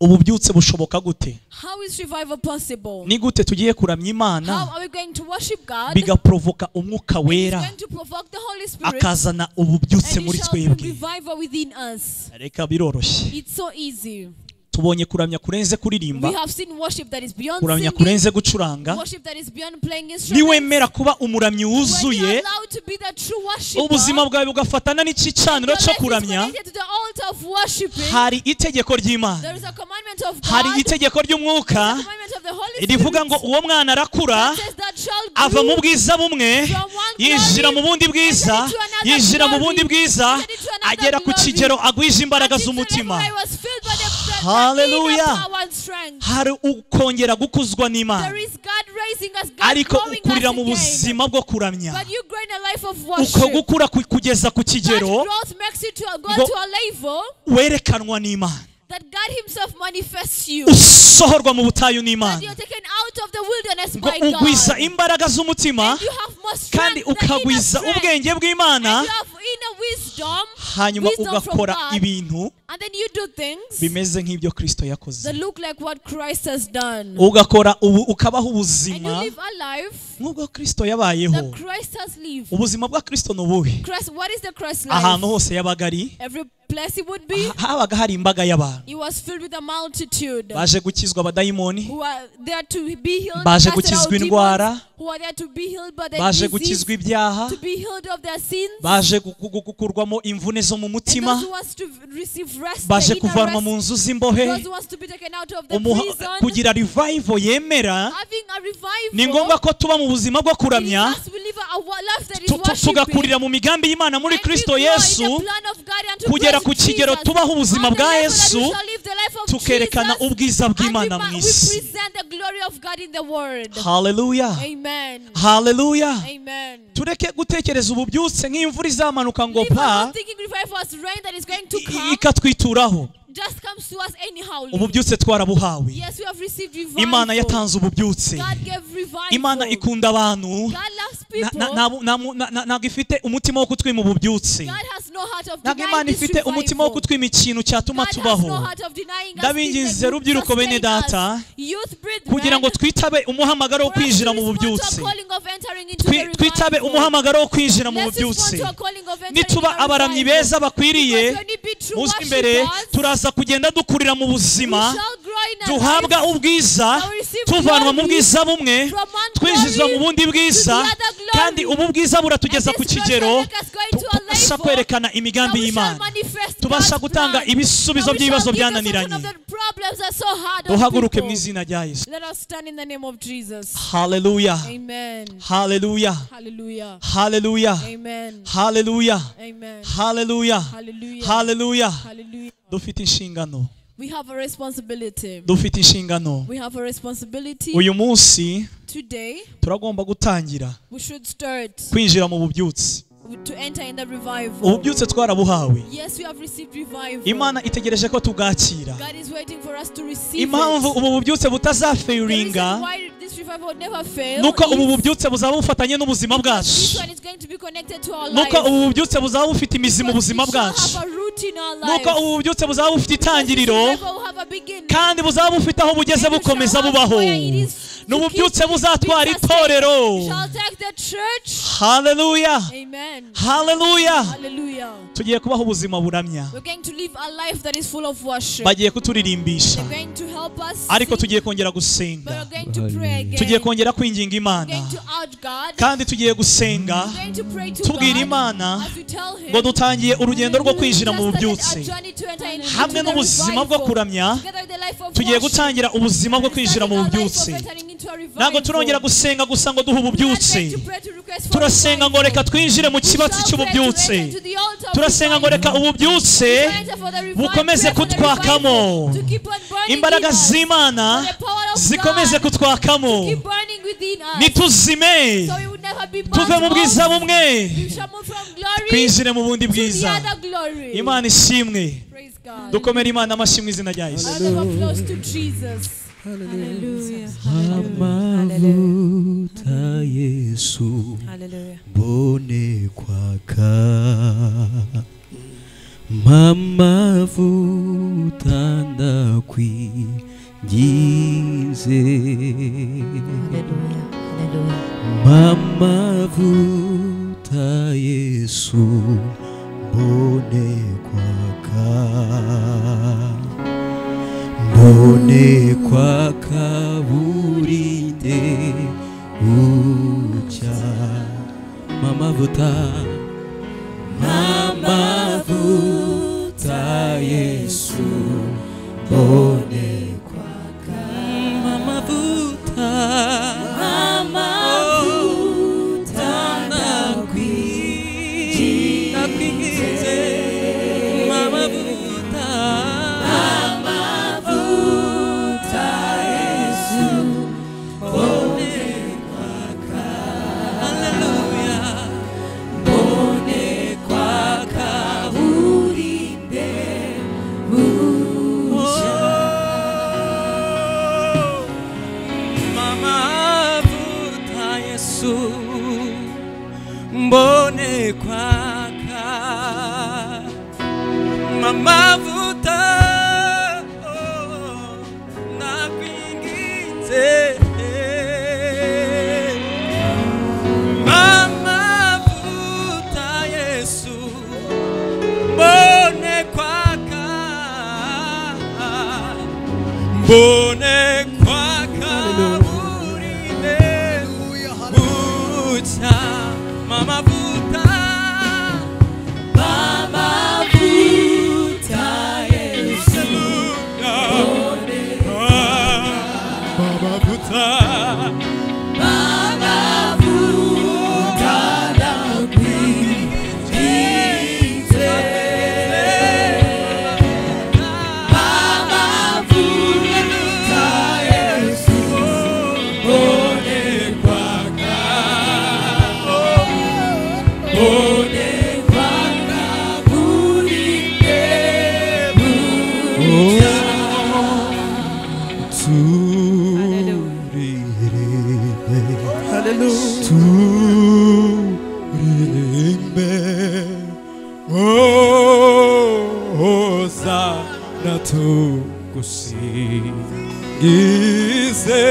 ububyutse bushoboka gute? how is revival possible? Ni gute tugiye kuramya Imana How are we going to worship God? bigaprovoka umwuka It's wera going to provoke the Holy Spirit akazana ububyutse and muri it shall bring twebwe? revival within us. Reka biroroshye. It's so easy. Tubonye kuramya kurenze kuririmba, We have seen worship that is beyond kuramya singing, kurenze gucuranga. worship that is beyond playing instruments. Niwemera kuba umuramyi When you wuzuye, are allowed to be the true worshiper, ubuzima bwawe bugafatana n'igicaniro your cyo life is kuramya, connected to the altar of worshiping. hari itegeko ry'Imana, There is a commandment of hari God, itegeko ry'umwuka the commandment of the Holy rivuga Spirit ngo uwo mwana arakura that says that shall ava mu grow bwiza bumwe from one yinjira mu glory bundi bwiza, entered into another yinjira mu bundi glory, bwiza, entered into another agera ku glory. kigero agwije imbaraga Until the level z'umutima. I was filled by the Hallelujah. inner power and strength. Hari ukongera gukuzwa n'Imana, There is God raising us, God ariko growing us ukurira mu again. buzima bwo kuramya. But you grow in a life of Uko worship. gukura kugeza ku That kigero growth makes you to go ngo to a level werekanwa n'Imana, that God Himself manifests you. usohorwa mu butayu That n'Imana, you're taken out of the wilderness ngo by ugwiza God. imbaraga z'umutima And you have more kandi strength, the inner ukagwiza strength. ubwenge bw'Imana, And you have inner wisdom, hanyuma wisdom from ugakora God. ibintu And then you do things bimeze nk'ibyo Kristo yakoze, that look like what Christ has done. ugakora ubu ukabaho And you ubuzima live a life nk'ubwo Kristo yabayeho. that Christ has lived. Ubuzima bwa Kristo ni ubuhe? Christ, what is the Christ life? Ahantu hose yabaga ari Every place he would be, habaga hari imbaga y'abantu he was filled with a multitude baje gukizwa abadayimoni, who are there to be healed, baje casted gukizwa out demons, indwara, who are there to be healed by their baje disease, gukizwa ibyaha, to be healed of their sins, baje gukurwamo imvune umudendezo mu And mutima, those who wants to receive rest, baje the inner kuvanwa mu rest, nzu z'imbohe, those who wants to be taken out of the prison, kugira revival yemera, having a revival, ni ngombwa ko tuba mu buzima bwo kuramya, it is us we live a life that is worshiping, tugakurira mu migambi y'Imana muri and we Kristo grow in Yesu, the plan of God unto kugera ku Christ kigero Jesus. tubaho ubuzima On the bwa level that we Yesu, shall live the life of tukerekana Jesus, ubwiza and we bw'Imana mu we isi. present the glory of God in the world. Haleluya, Amen. haleluya. Amen. Tureke gutekereza ububyutse nk'imvura izamanuka ngo Leave us pa not thinking revival as rain that is going to come, ikatwituraho. just comes to us anyhow. Ububyutse twarabuhawe. Yes, we have received revival. Imana yatanze ububyutse. God gave revival. Imana ikunda abantu. God loves people. Ntabwo ifite umutima wo kutwima ububyutse. God has no heart of Ntabwo denying Imana this ifite umutima wo revival. kutwima ikintu cyatuma God has tubaho. no heart of denying us things Ndabinginze that would rubyiruko bene sustain data, us. Youth brethren, kugira ngo twitabe umuhamagaro wo for us to kwinjira mu respond to a bubyutse. calling of entering into the Twitabe revival. umuhamagaro wo kwinjira mu Let's respond bubyutse. to a calling of entering Nituba in a abaramyi revival. beza bakwiriye, Because when we be true muze imbere, worshipers, turaza kugenda dukurira mu we buzima, shall grow in our duhabwa life ubwiza, we receive tuvanwa mu glory bwiza bumwe from one twinjizwa glory mu bundi bwiza, to the other glory. kandi ubu bwiza buratugeza And ku this glory kigero shall make us go into a tubasha level kwerekana imigambi that we shall y'Imana, manifest tubasha God's gutanga plan. ibisubizo That we by'ibibazo shall give the solution byananiranye. of the problems that are so hard on Duhaguruke people. mu izina rya Yesu. Let us stand in the name of Jesus. Haleluya, Amen. haleluya, Hallelujah. haleluya, Amen. haleluya, Amen. haleluya, Hallelujah. haleluya. Hallelujah. Dufite inshingano, We have a responsibility. dufite inshingano. We have a responsibility. Uyu munsi Today, turagomba gutangira we should start kwinjira mu bubyutse. to enter in the revival. Ububyutse twarabuhawe. Yes, we have received revival. Imana itegereje ko tubwakira. God is waiting for us to receive Impamvu it. ubu bubyutse The butazafailinga reason why this revival will never fail nuko ubu is bubyutse buzaba bufatanye n'ubuzima because this bwacu, one is going to be connected to our nuko life. ubu bubyutse buzaba bufite imizi mu Because buzima we shall bwacu, have a root in our nuko life. ubu bubyutse buzaba bufite Because this itangiriro revival will have a beginning. kandi buzaba bufite aho bugeze And we shall bukomeza have bubaho. where it is Ni to ububyutse keep buzatwara being sustained. itorero. We shall take the church. Haleluya, Amen. haleluya. Hallelujah. Tugiye kubaho ubuzima buramya. We're going to live a life that is full of worship. Bagiye kuturirimbisha, They're going to help us ariko sing, tugiye kongera but we're gusenga, going to pray again. tugiye kongera kwinginga We're Imana, going to urge God. kandi tugiye gusenga We're going to pray to tubwira God Imana as we tell him ngo dutangiye urugendo rwo kwinjira mu we just started our bubyutse journey to enter into hamwe the n'ubuzima bwo revival. kuramya. Together with the life of Tugiye worship. gutangira ubuzima bwo We're kwinjira mu starting our life bubyutse. of entering into a revival. Ntabwo turongera gusenga gusa ngo duhe We are ububyutse. going to pray to request for Turasenga ngo revival. reka twinjire mu We kibatsi shall pray to cy'ububyutse. enter to the altar of Turasenga ngo reka revival. ububyutse We enter for the revival, bukomeze pray for the kutwakamo. revival, to keep on burning Imbaraga in us. z'Imana For the power of zikomeze God kutwakamo. to keep burning within us. Nituzime, So we would never be burnt tuve mu bwiza off. bumwe We shall move from glory twinjire mu bundi to the bwiza. other glory. Imana ishimwe. Praise God. Dukomere Imana amashyi mu izina rya Yesu. A round of applause to Jesus. Hallelujah. Amavuta Yesu Hallelujah. mbone kwaka, mamavuta ndakwinginze, Hallelujah. Hallelujah. mamavuta Yesu mbone kwaka, mbone kwaka burinde bucya, mamavuta, mamavuta Yesu mbone kwaka, mamavuta, mamavuta ndakwinginze, mamavuta, mamavuta Yesu mbone kwaka, haleluya, mbone kwaka burinde bucya. Mamavuta Yesu mbone kwaka, mamavuta, oh, nakwinginze, mamavuta Yesu mbone kwaka, mbone kwaka burinde bucya, mamavuta, mamavuta Hallelujah. Turirimbe Hosana tugusingize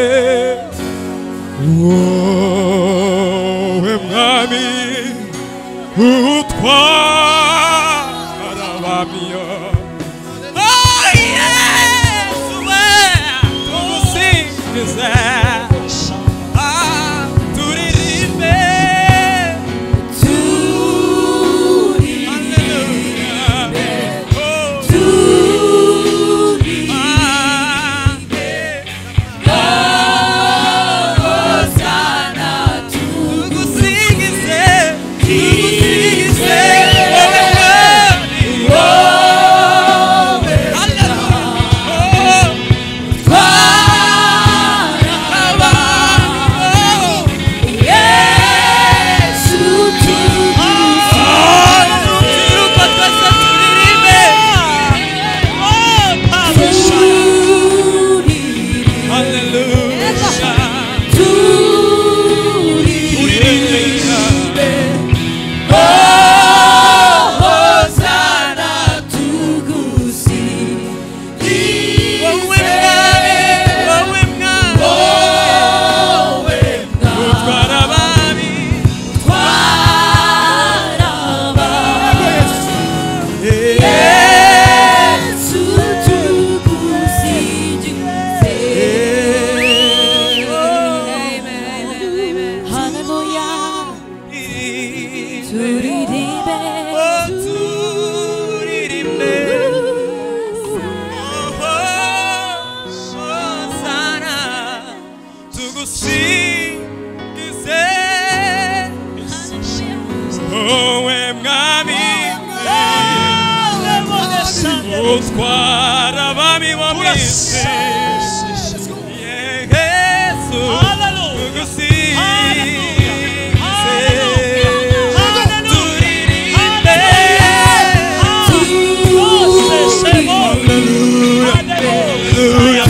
wowe mwami utwara abami. Oh Yesu we tugusingize. Turirimbe Hosana tugusingize, tugusingize wowe mwami, wowe utwara abami bo mu isi. Yesu tugusingize, turirimbe. Hallelujah. Hallelujah.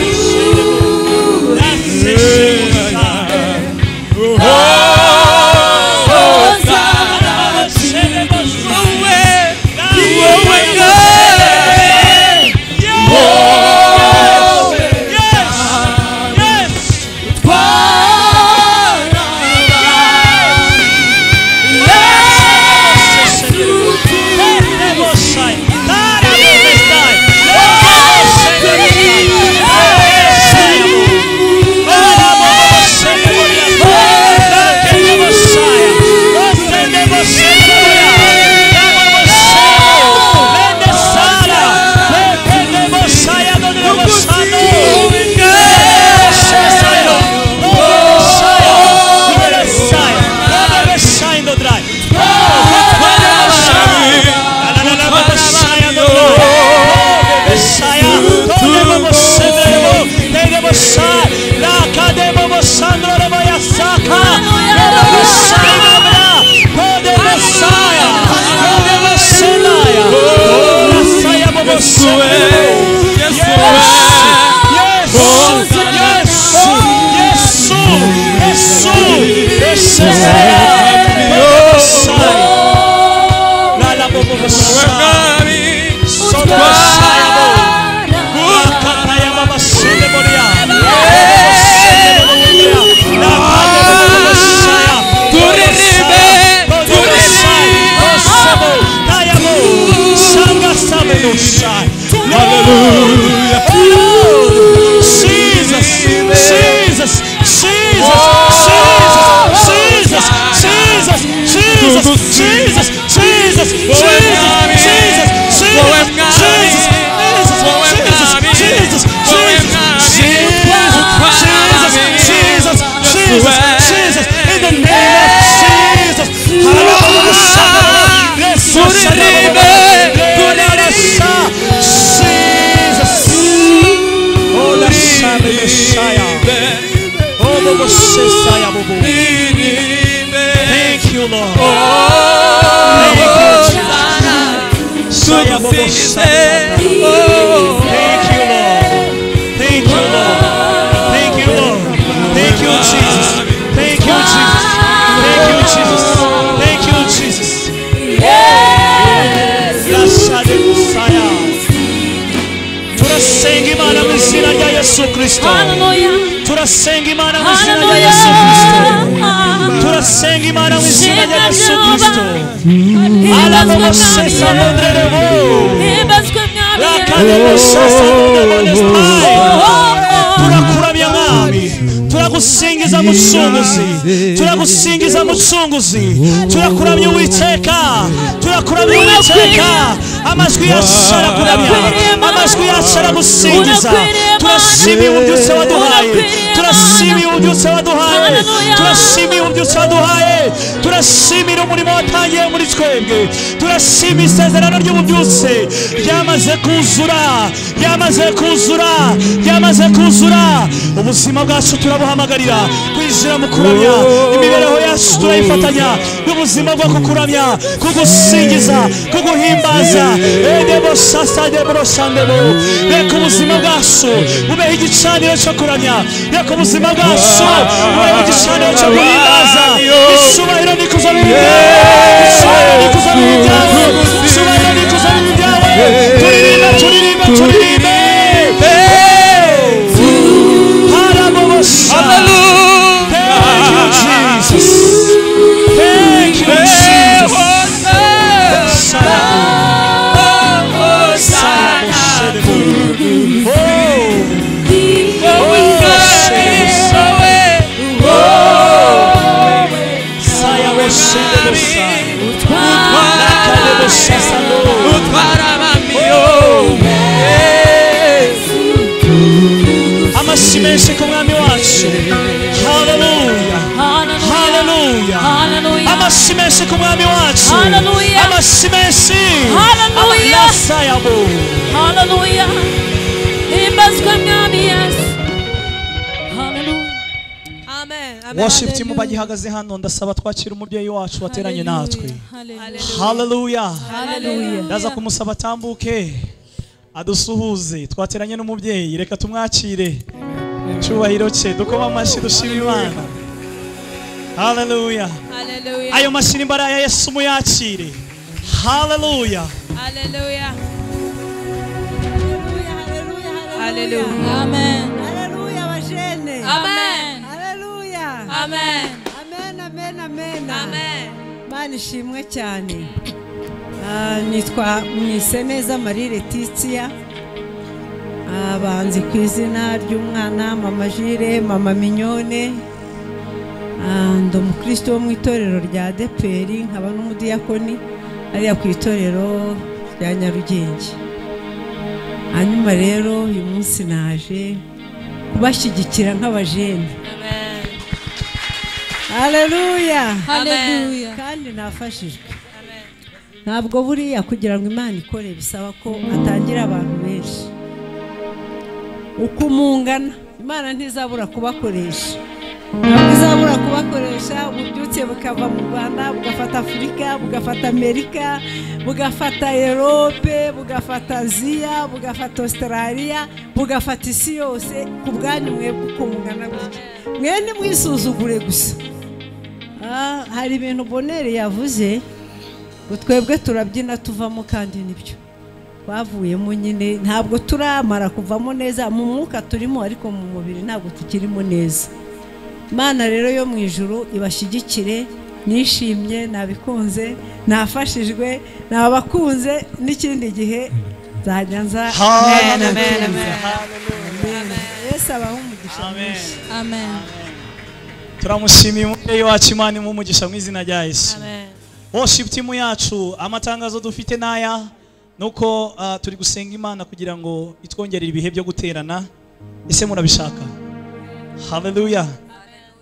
Jesus, Jesus, Jesus, Jesus, Jesus, Jesus, Jesus, Jesus, Jesus, Jesus, Jesus, Jesus, Jesus, Jesus, Jesus, Jesus, in the name of Jesus. Jesus. Oh, la Thank you, Lord. Thank you, Jesus. Thank you, Lord. Thank you, Lord. Thank you, Lord. Thank you, Jesus. Thank you, Jesus. Yesu Kristo. Hallelujah. Turasenga Imana mu izina rya Yesu Kristo. Turasenga Imana mu izina rya Yesu Kristo. Turakuramya Mwami, turagusingiza Mucunguzi, turagusingiza Mucunguzi, turakuramya Uwiteka, turakuramya Uwiteka. Amajwi yacu arakuramya, amajwi yacu aragusingiza. Turashimiye ububyutse waduhaye, turashimiye ububyutse waduhaye, turashimiye ububyutse waduhaye, turashimira umurimo watangiye muri twebwe, turashimira isezerano ry'ububyutse ryamaze kuzura, ryamaze kuzura, ryamaze kuzura. Ubuzima bwacu turabuhamagarira kwinjira mu kuramya, imibereho yacu turayifatanya n'ubuzima bwo kukuramya, kugusingiza, kuguhimbaza. Edebo sasa debro sandebo. Reka ubuzima bwacu bubeho igicaniro cyo kuramya, reka ubuzima bwacu bubeho igicaniro cyo guhimbaza. Icyubahiro n'ikuzo bibe ibyawe, icyubahiro n'ikuzo bibe ibyawe, icyubahiro n'ikuzo bibe ibyawe. Turirimbe, turirimbe, turirimbe. Hallelujah. Thank you, Jesus. Thank you, Jesus. Amashyi menshi ku mwami wacu. Hallelujah. Hallelujah. Amashyi menshi ku mwami wacu. Amashyi menshi. Hallelujah. Hallelujah. Himbazwe mwami Yesu. Hallelujah. Amen. Worship team bagihagaze hano, ndasaba twakira umubyeyi wacu wateranye natwe. Hallelujah. Hallelujah. Ndaza kumusaba atambuke adusuhuze. Twateranye n'umubyeyi, reka tumwakire icyubahiro cye, dukoma amashyi dushima Imana. Hallelujah. Hallelujah. Ayo mashyi n'imbaraga ya Yesu muyakire. Hallelujah. Hallelujah. Hallelujah. Amen. Hallelujah, bajene. Amen. Hallelujah. Amen. Amen, amen, amen. Amen. Mana ishimwe cyane. Nitwa Mwiseneza Marie Letitia. Abanzi ku izina ry'umwana Mama Jire, Mama Mignone. Ndi umukristo wo mu itorero rya ADEPR, nkaba n'umudiyakoni ariya ku itorero rya Nyarugenge. Hanyuma rero uyu munsi naje kubashyigikira nk'abajene. Amen. Haleluya. Haleluya. Kandi nafashijwe. Ntabwo buriya kugira ngo Imana ikore bisaba ko atangira abantu benshi. Uko mungana Imana ntizabura kubakoresha. Ntabwo izabura kubakoresha. Ububyutse bukava mu Rwanda, bugafata Afurika, bugafata Amerika, bugafata Europe, bugafata Aziya, bugafata Australia, bugafata isi yose ku bwanyu mwebwe uko mungana gutya. Mwene mwisuzugure gusa. Hari ibintu Bonere yavuze ngo twebwe turabyina tuvamo, kandi nibyo twavuyemo nyine, ntabwo turamara kuvamo neza mu mwuka turimo, ariko mu mubiri ntabwo tukirimo neza. Imana rero yo mu ijuru ibashyigikire. Nishimye, nabikunze, nafashijwe, nabakunze, n'ikindi gihe nzajya nza. Amen, amen, amen. Yesu abahe umugisha mwinshi. Amen. Turamushimiye umubyeyi wacu, Imana imuhe umugisha mu izina rya Yesu. Amen. Worship team yacu, amatangazo dufite naya nuko turi gusenga Imana kugira ngo itwongerere ibihe byo guterana. Ese murabishaka? Hallelujah.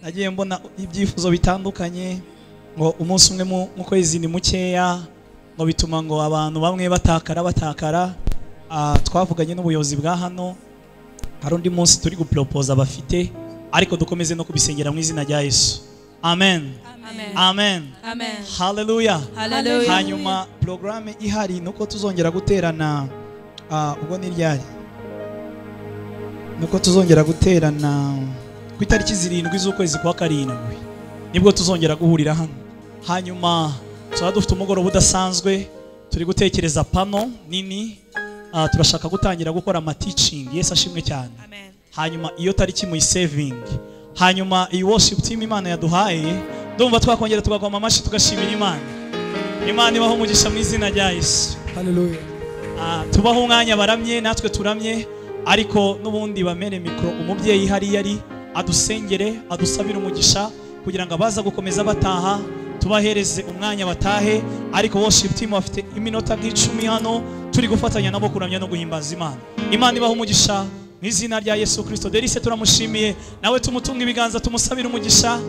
Nagiye mbona ibyifuzo bitandukanye ngo umunsi umwe mu kwezi ni mukeya, ngo bituma ngo abantu bamwe batakara. Twavuganye n'ubuyobozi bwa hano, hari undi munsi turi gupropose abafite, ariko dukomeze no kubisengera mu izina rya Yesu. Amen. Amen. Amen. Amen. Hallelujah. Hallelujah. Hanyuma programme ihari nuko tuzongera guterana, ubwo ni ryari? Nuko tuzongera guterana ku itariki 7 z'ukwezi kwa 7, nibwo tuzongera guhurira hano. Hanyuma tuzaba dufite umugoroba udasanzwe, turi gutekereza pano nini, turashaka gutangira gukora ama teaching. Yesu ashimwe cyane. Amen. Hanyuma iyo tariki muyisevingi. Hanyuma iyi worship team Imana yaduhaye, ndumva twakongera tugakoma amashyi tugashimira Imana. Imana ibaho umugisha mu izina rya Yesu. Hallelujah. Tubaho umwanya baramye natwe turamye, ariko n'ubundi bamere mikro umubyeyi hari yari adusengere adusabire umugisha kugira ngo abaza gukomeza bataha tubahereze umwanya batahe. Ariko worship team bafite iminota nk'icumi hano turi gufatanya nabo kuramya no guhimbaza Imana. Imana ibaho umugisha mu izina rya Yesu Kristo. Derice turamushimiye, nawe tumutunga ibiganza tumusabire umugisha.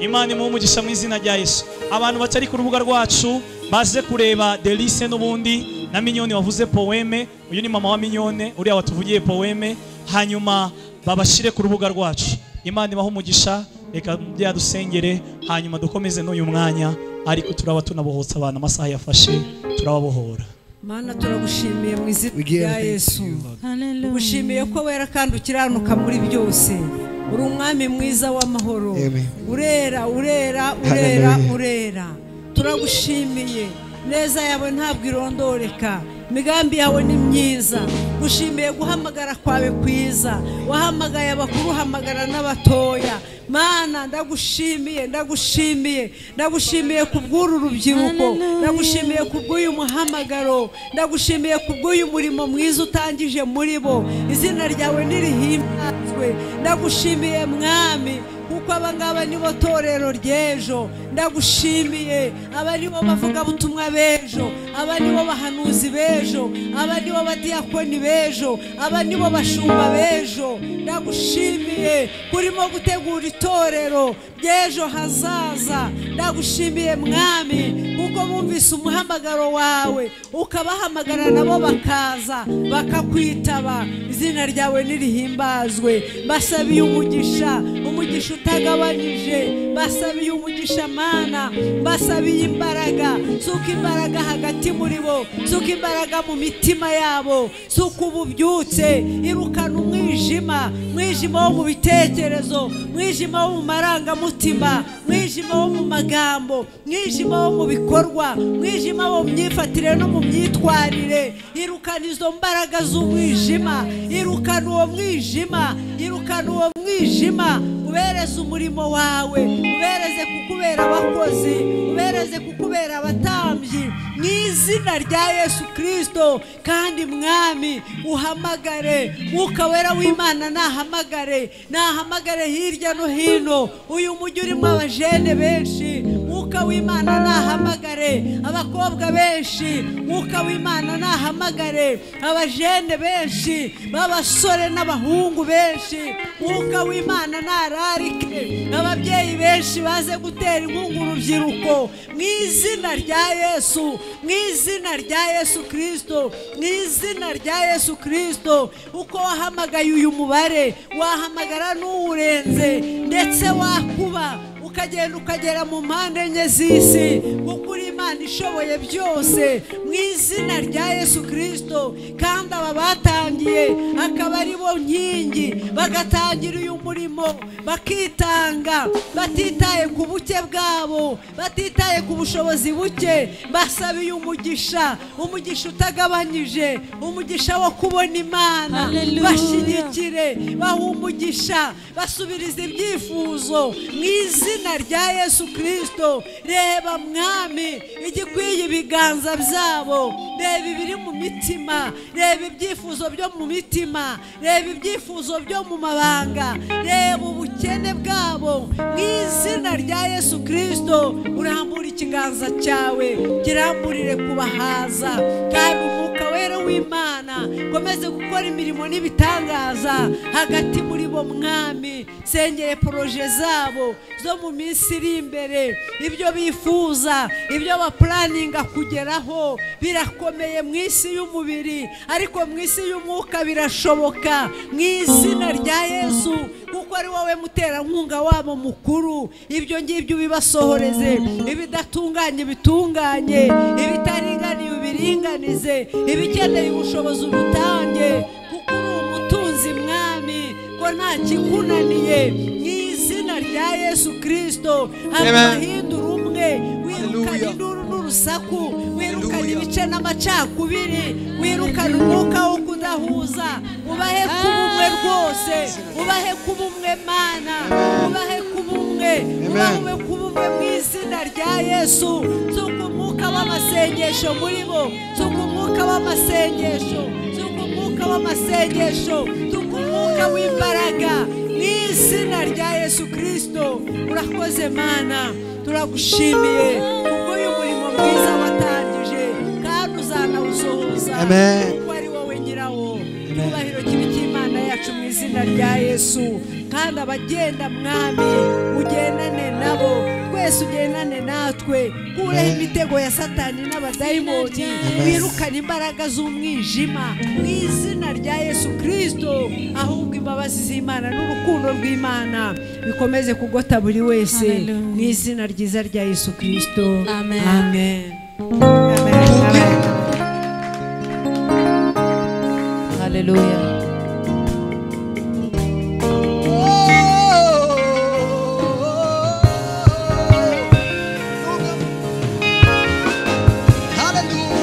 Imana imuhe umugisha mu izina rya Yesu. Abantu batari ku rubuga rwacu baze kureba Delice n'ubundi na Mignone wavuze poeme. Uyu ni mama wa Mignone uriya watuvugiye poeme, hanyuma babashire ku rubuga rwacu. Imana ibahe umugisha. Reka byadusengere hanyuma dukomeze n'uyu mwanya, ariko turaba tunabohotsa abantu amasaha yafashe turababohora. Mana turagushimiye mu izina rya Yesu. Tugushimiye ko wera kandi ukiranuka muri byose. Uri umwami mwiza w'amahoro. Urera urera urera urera. Turagushimiye neza yawe ntabwo irondoreka. Imigambi yawe ni myiza. Gushimiye guhamagara kwawe kwiza. Wahamagaye abakuru uhamagara n'abatoya. Mana ndagushimiye ndagushimiye ndagushimiye kubw'uru rubyiruko, ndagushimiye kubw'uyu muhamagaro, ndagushimiye kubw'uyu murimo mwiza utangije muri bo. Izina ryawe nirihimbazwe. Ndagushimiye Mwami kuko abangaba nibo torero ry'ejo. Ndagushimiye aba nibo bavuga butumwa b'ejo, aba nibo bahanuzi b'ejo, aba nibo badiyakoni b'ejo, aba nibo bashumba b'ejo. Ndagushimiye kurimo gutegura itorero ry'ejo hazaza. Ndagushimiye Mwami kuko bumvise umuhamagaro wawe ukabahamagara nabo bakaza bakakwitaba. Izina ryawe nirihimbazwe. Basabiye umugisha, umugisha utagabanyije. Basabiye umugisha Mana, basabiye imbaraga. Suka imbaraga hagati muri bo, suka imbaraga mu mitima yabo, suka ububyutse. Irukana umwijima, umwijima wo mu bitekerezo, umwijima wo mu marangamutima, umwijima wo mu magambo, umwijima wo mu bikorwa, umwijima wo mu myifatire no mu myitwarire. Irukana izo mbaraga z'umwijima, irukana uwo mwijima, irukana uwo mwijima. Ubereze umurimo wawe, ubereze kukubera abakozi, ubereze kukubera abatambyi mu izina rya Yesu Kristo. Kandi Mwami uhamagare Mwuka Wera w'Imana, nahamagare nahamagare hirya no hino. Uyu mujyi urimo abajene benshi, Mwuka w'Imana nahamagare abakobwa benshi, Mwuka w'Imana nahamagare abajene benshi b'abasore n'abahungu benshi. Mwuka w'Imana nararike ababyeyi benshi baze gutera inkunga urubyiruko mu izina rya Yesu, mu izina rya Yesu Kristo, mu izina rya Yesu Kristo. Uko wahamagaye uyu mubare wahamagara n'uwurenze, ndetse wakuba ukagenda ukagera mu mpande enye z'isi, kuko uri Imana ishoboye byose mu izina rya Yesu Kristo. Kandi aba batangiye akaba ari bo nkingi, bagatangira uyu murimo bakitanga batitaye ku buke bwabo, batitaye ku bushobozi buke. Basabiye umugisha, umugisha utagabanyije, umugisha wo kubona Imana. Bashyigikire, baha umugisha, basubirize ibyifuzo mu izina rya Yesu Kristo. Reba Mwami igikwiye ibiganza byabo, reba ibiri mu mitima, reba ibyifuzo byo mu mitima, reba ibyifuzo byo mu mabanga, reba ubukene bwabo mu izina rya Yesu Kristo. Urambura ikiganza cyawe kiramburire kubahaza, kandi Umwuka Wera w'Imana komeze gukora imirimo n'ibitangaza hagati muri bo. Mwami sengeye proje zabo zo mu minsi iri imbere, ibyo bifuza, ibyo baplaninga kugeraho birakomeye mu isi y'umubiri, ariko mu isi y'umwuka birashoboka mu izina rya Yesu, kuko ari wowe muterankunga wabo mukuru. Ibyo ngibyo bibasohoreze, ibidatunganye bitunganye, ibitaringaniye ubiringanize, ibikeneye ubushobozi ubutange, kuko uri umutunzi Mwami, ko nta kikunaniye mu izina rya Yesu Kristo. Amahindura umwe, wirukana induru n'urusaku, wirukana ibice n'amacakubiri, wirukana umwuka wo kudahuza, ubahe kuba umwe rwose, ubahe kuba umwe Mana, ubahe kuba umwe, ubahe kuba umwe mu izina rya Yesu. Tuka umwuka w'amasengesho muri bo, tuka umwuka w'amasengesho, tuka umwuka w'amasengesho, tuka umwuka w'imbaraga mu izina rya Yesu Kristo. Urakoze Mana, turagushimiye kubw'uyu murimo mwiza watangije kandi uzanawusohoza kuko ari wowe nyirawo. Icyubahiro kibe cy'Imana yacu mu izina rya Yesu. Kandi abagenda Mwami ugendane nabo, twese ugendane natwe, kureho imitego ya Satani n'abadayimoni, wirukane imbaraga z'umwijima mu izina rya Yesu Kristo. Ahubwo imbabazi z'Imana n'urukundo rw'Imana bikomeze kugota buri wese mu izina ryiza rya Yesu Kristo. Amen. Amen. Amen. Hallelujah. Hallelujah.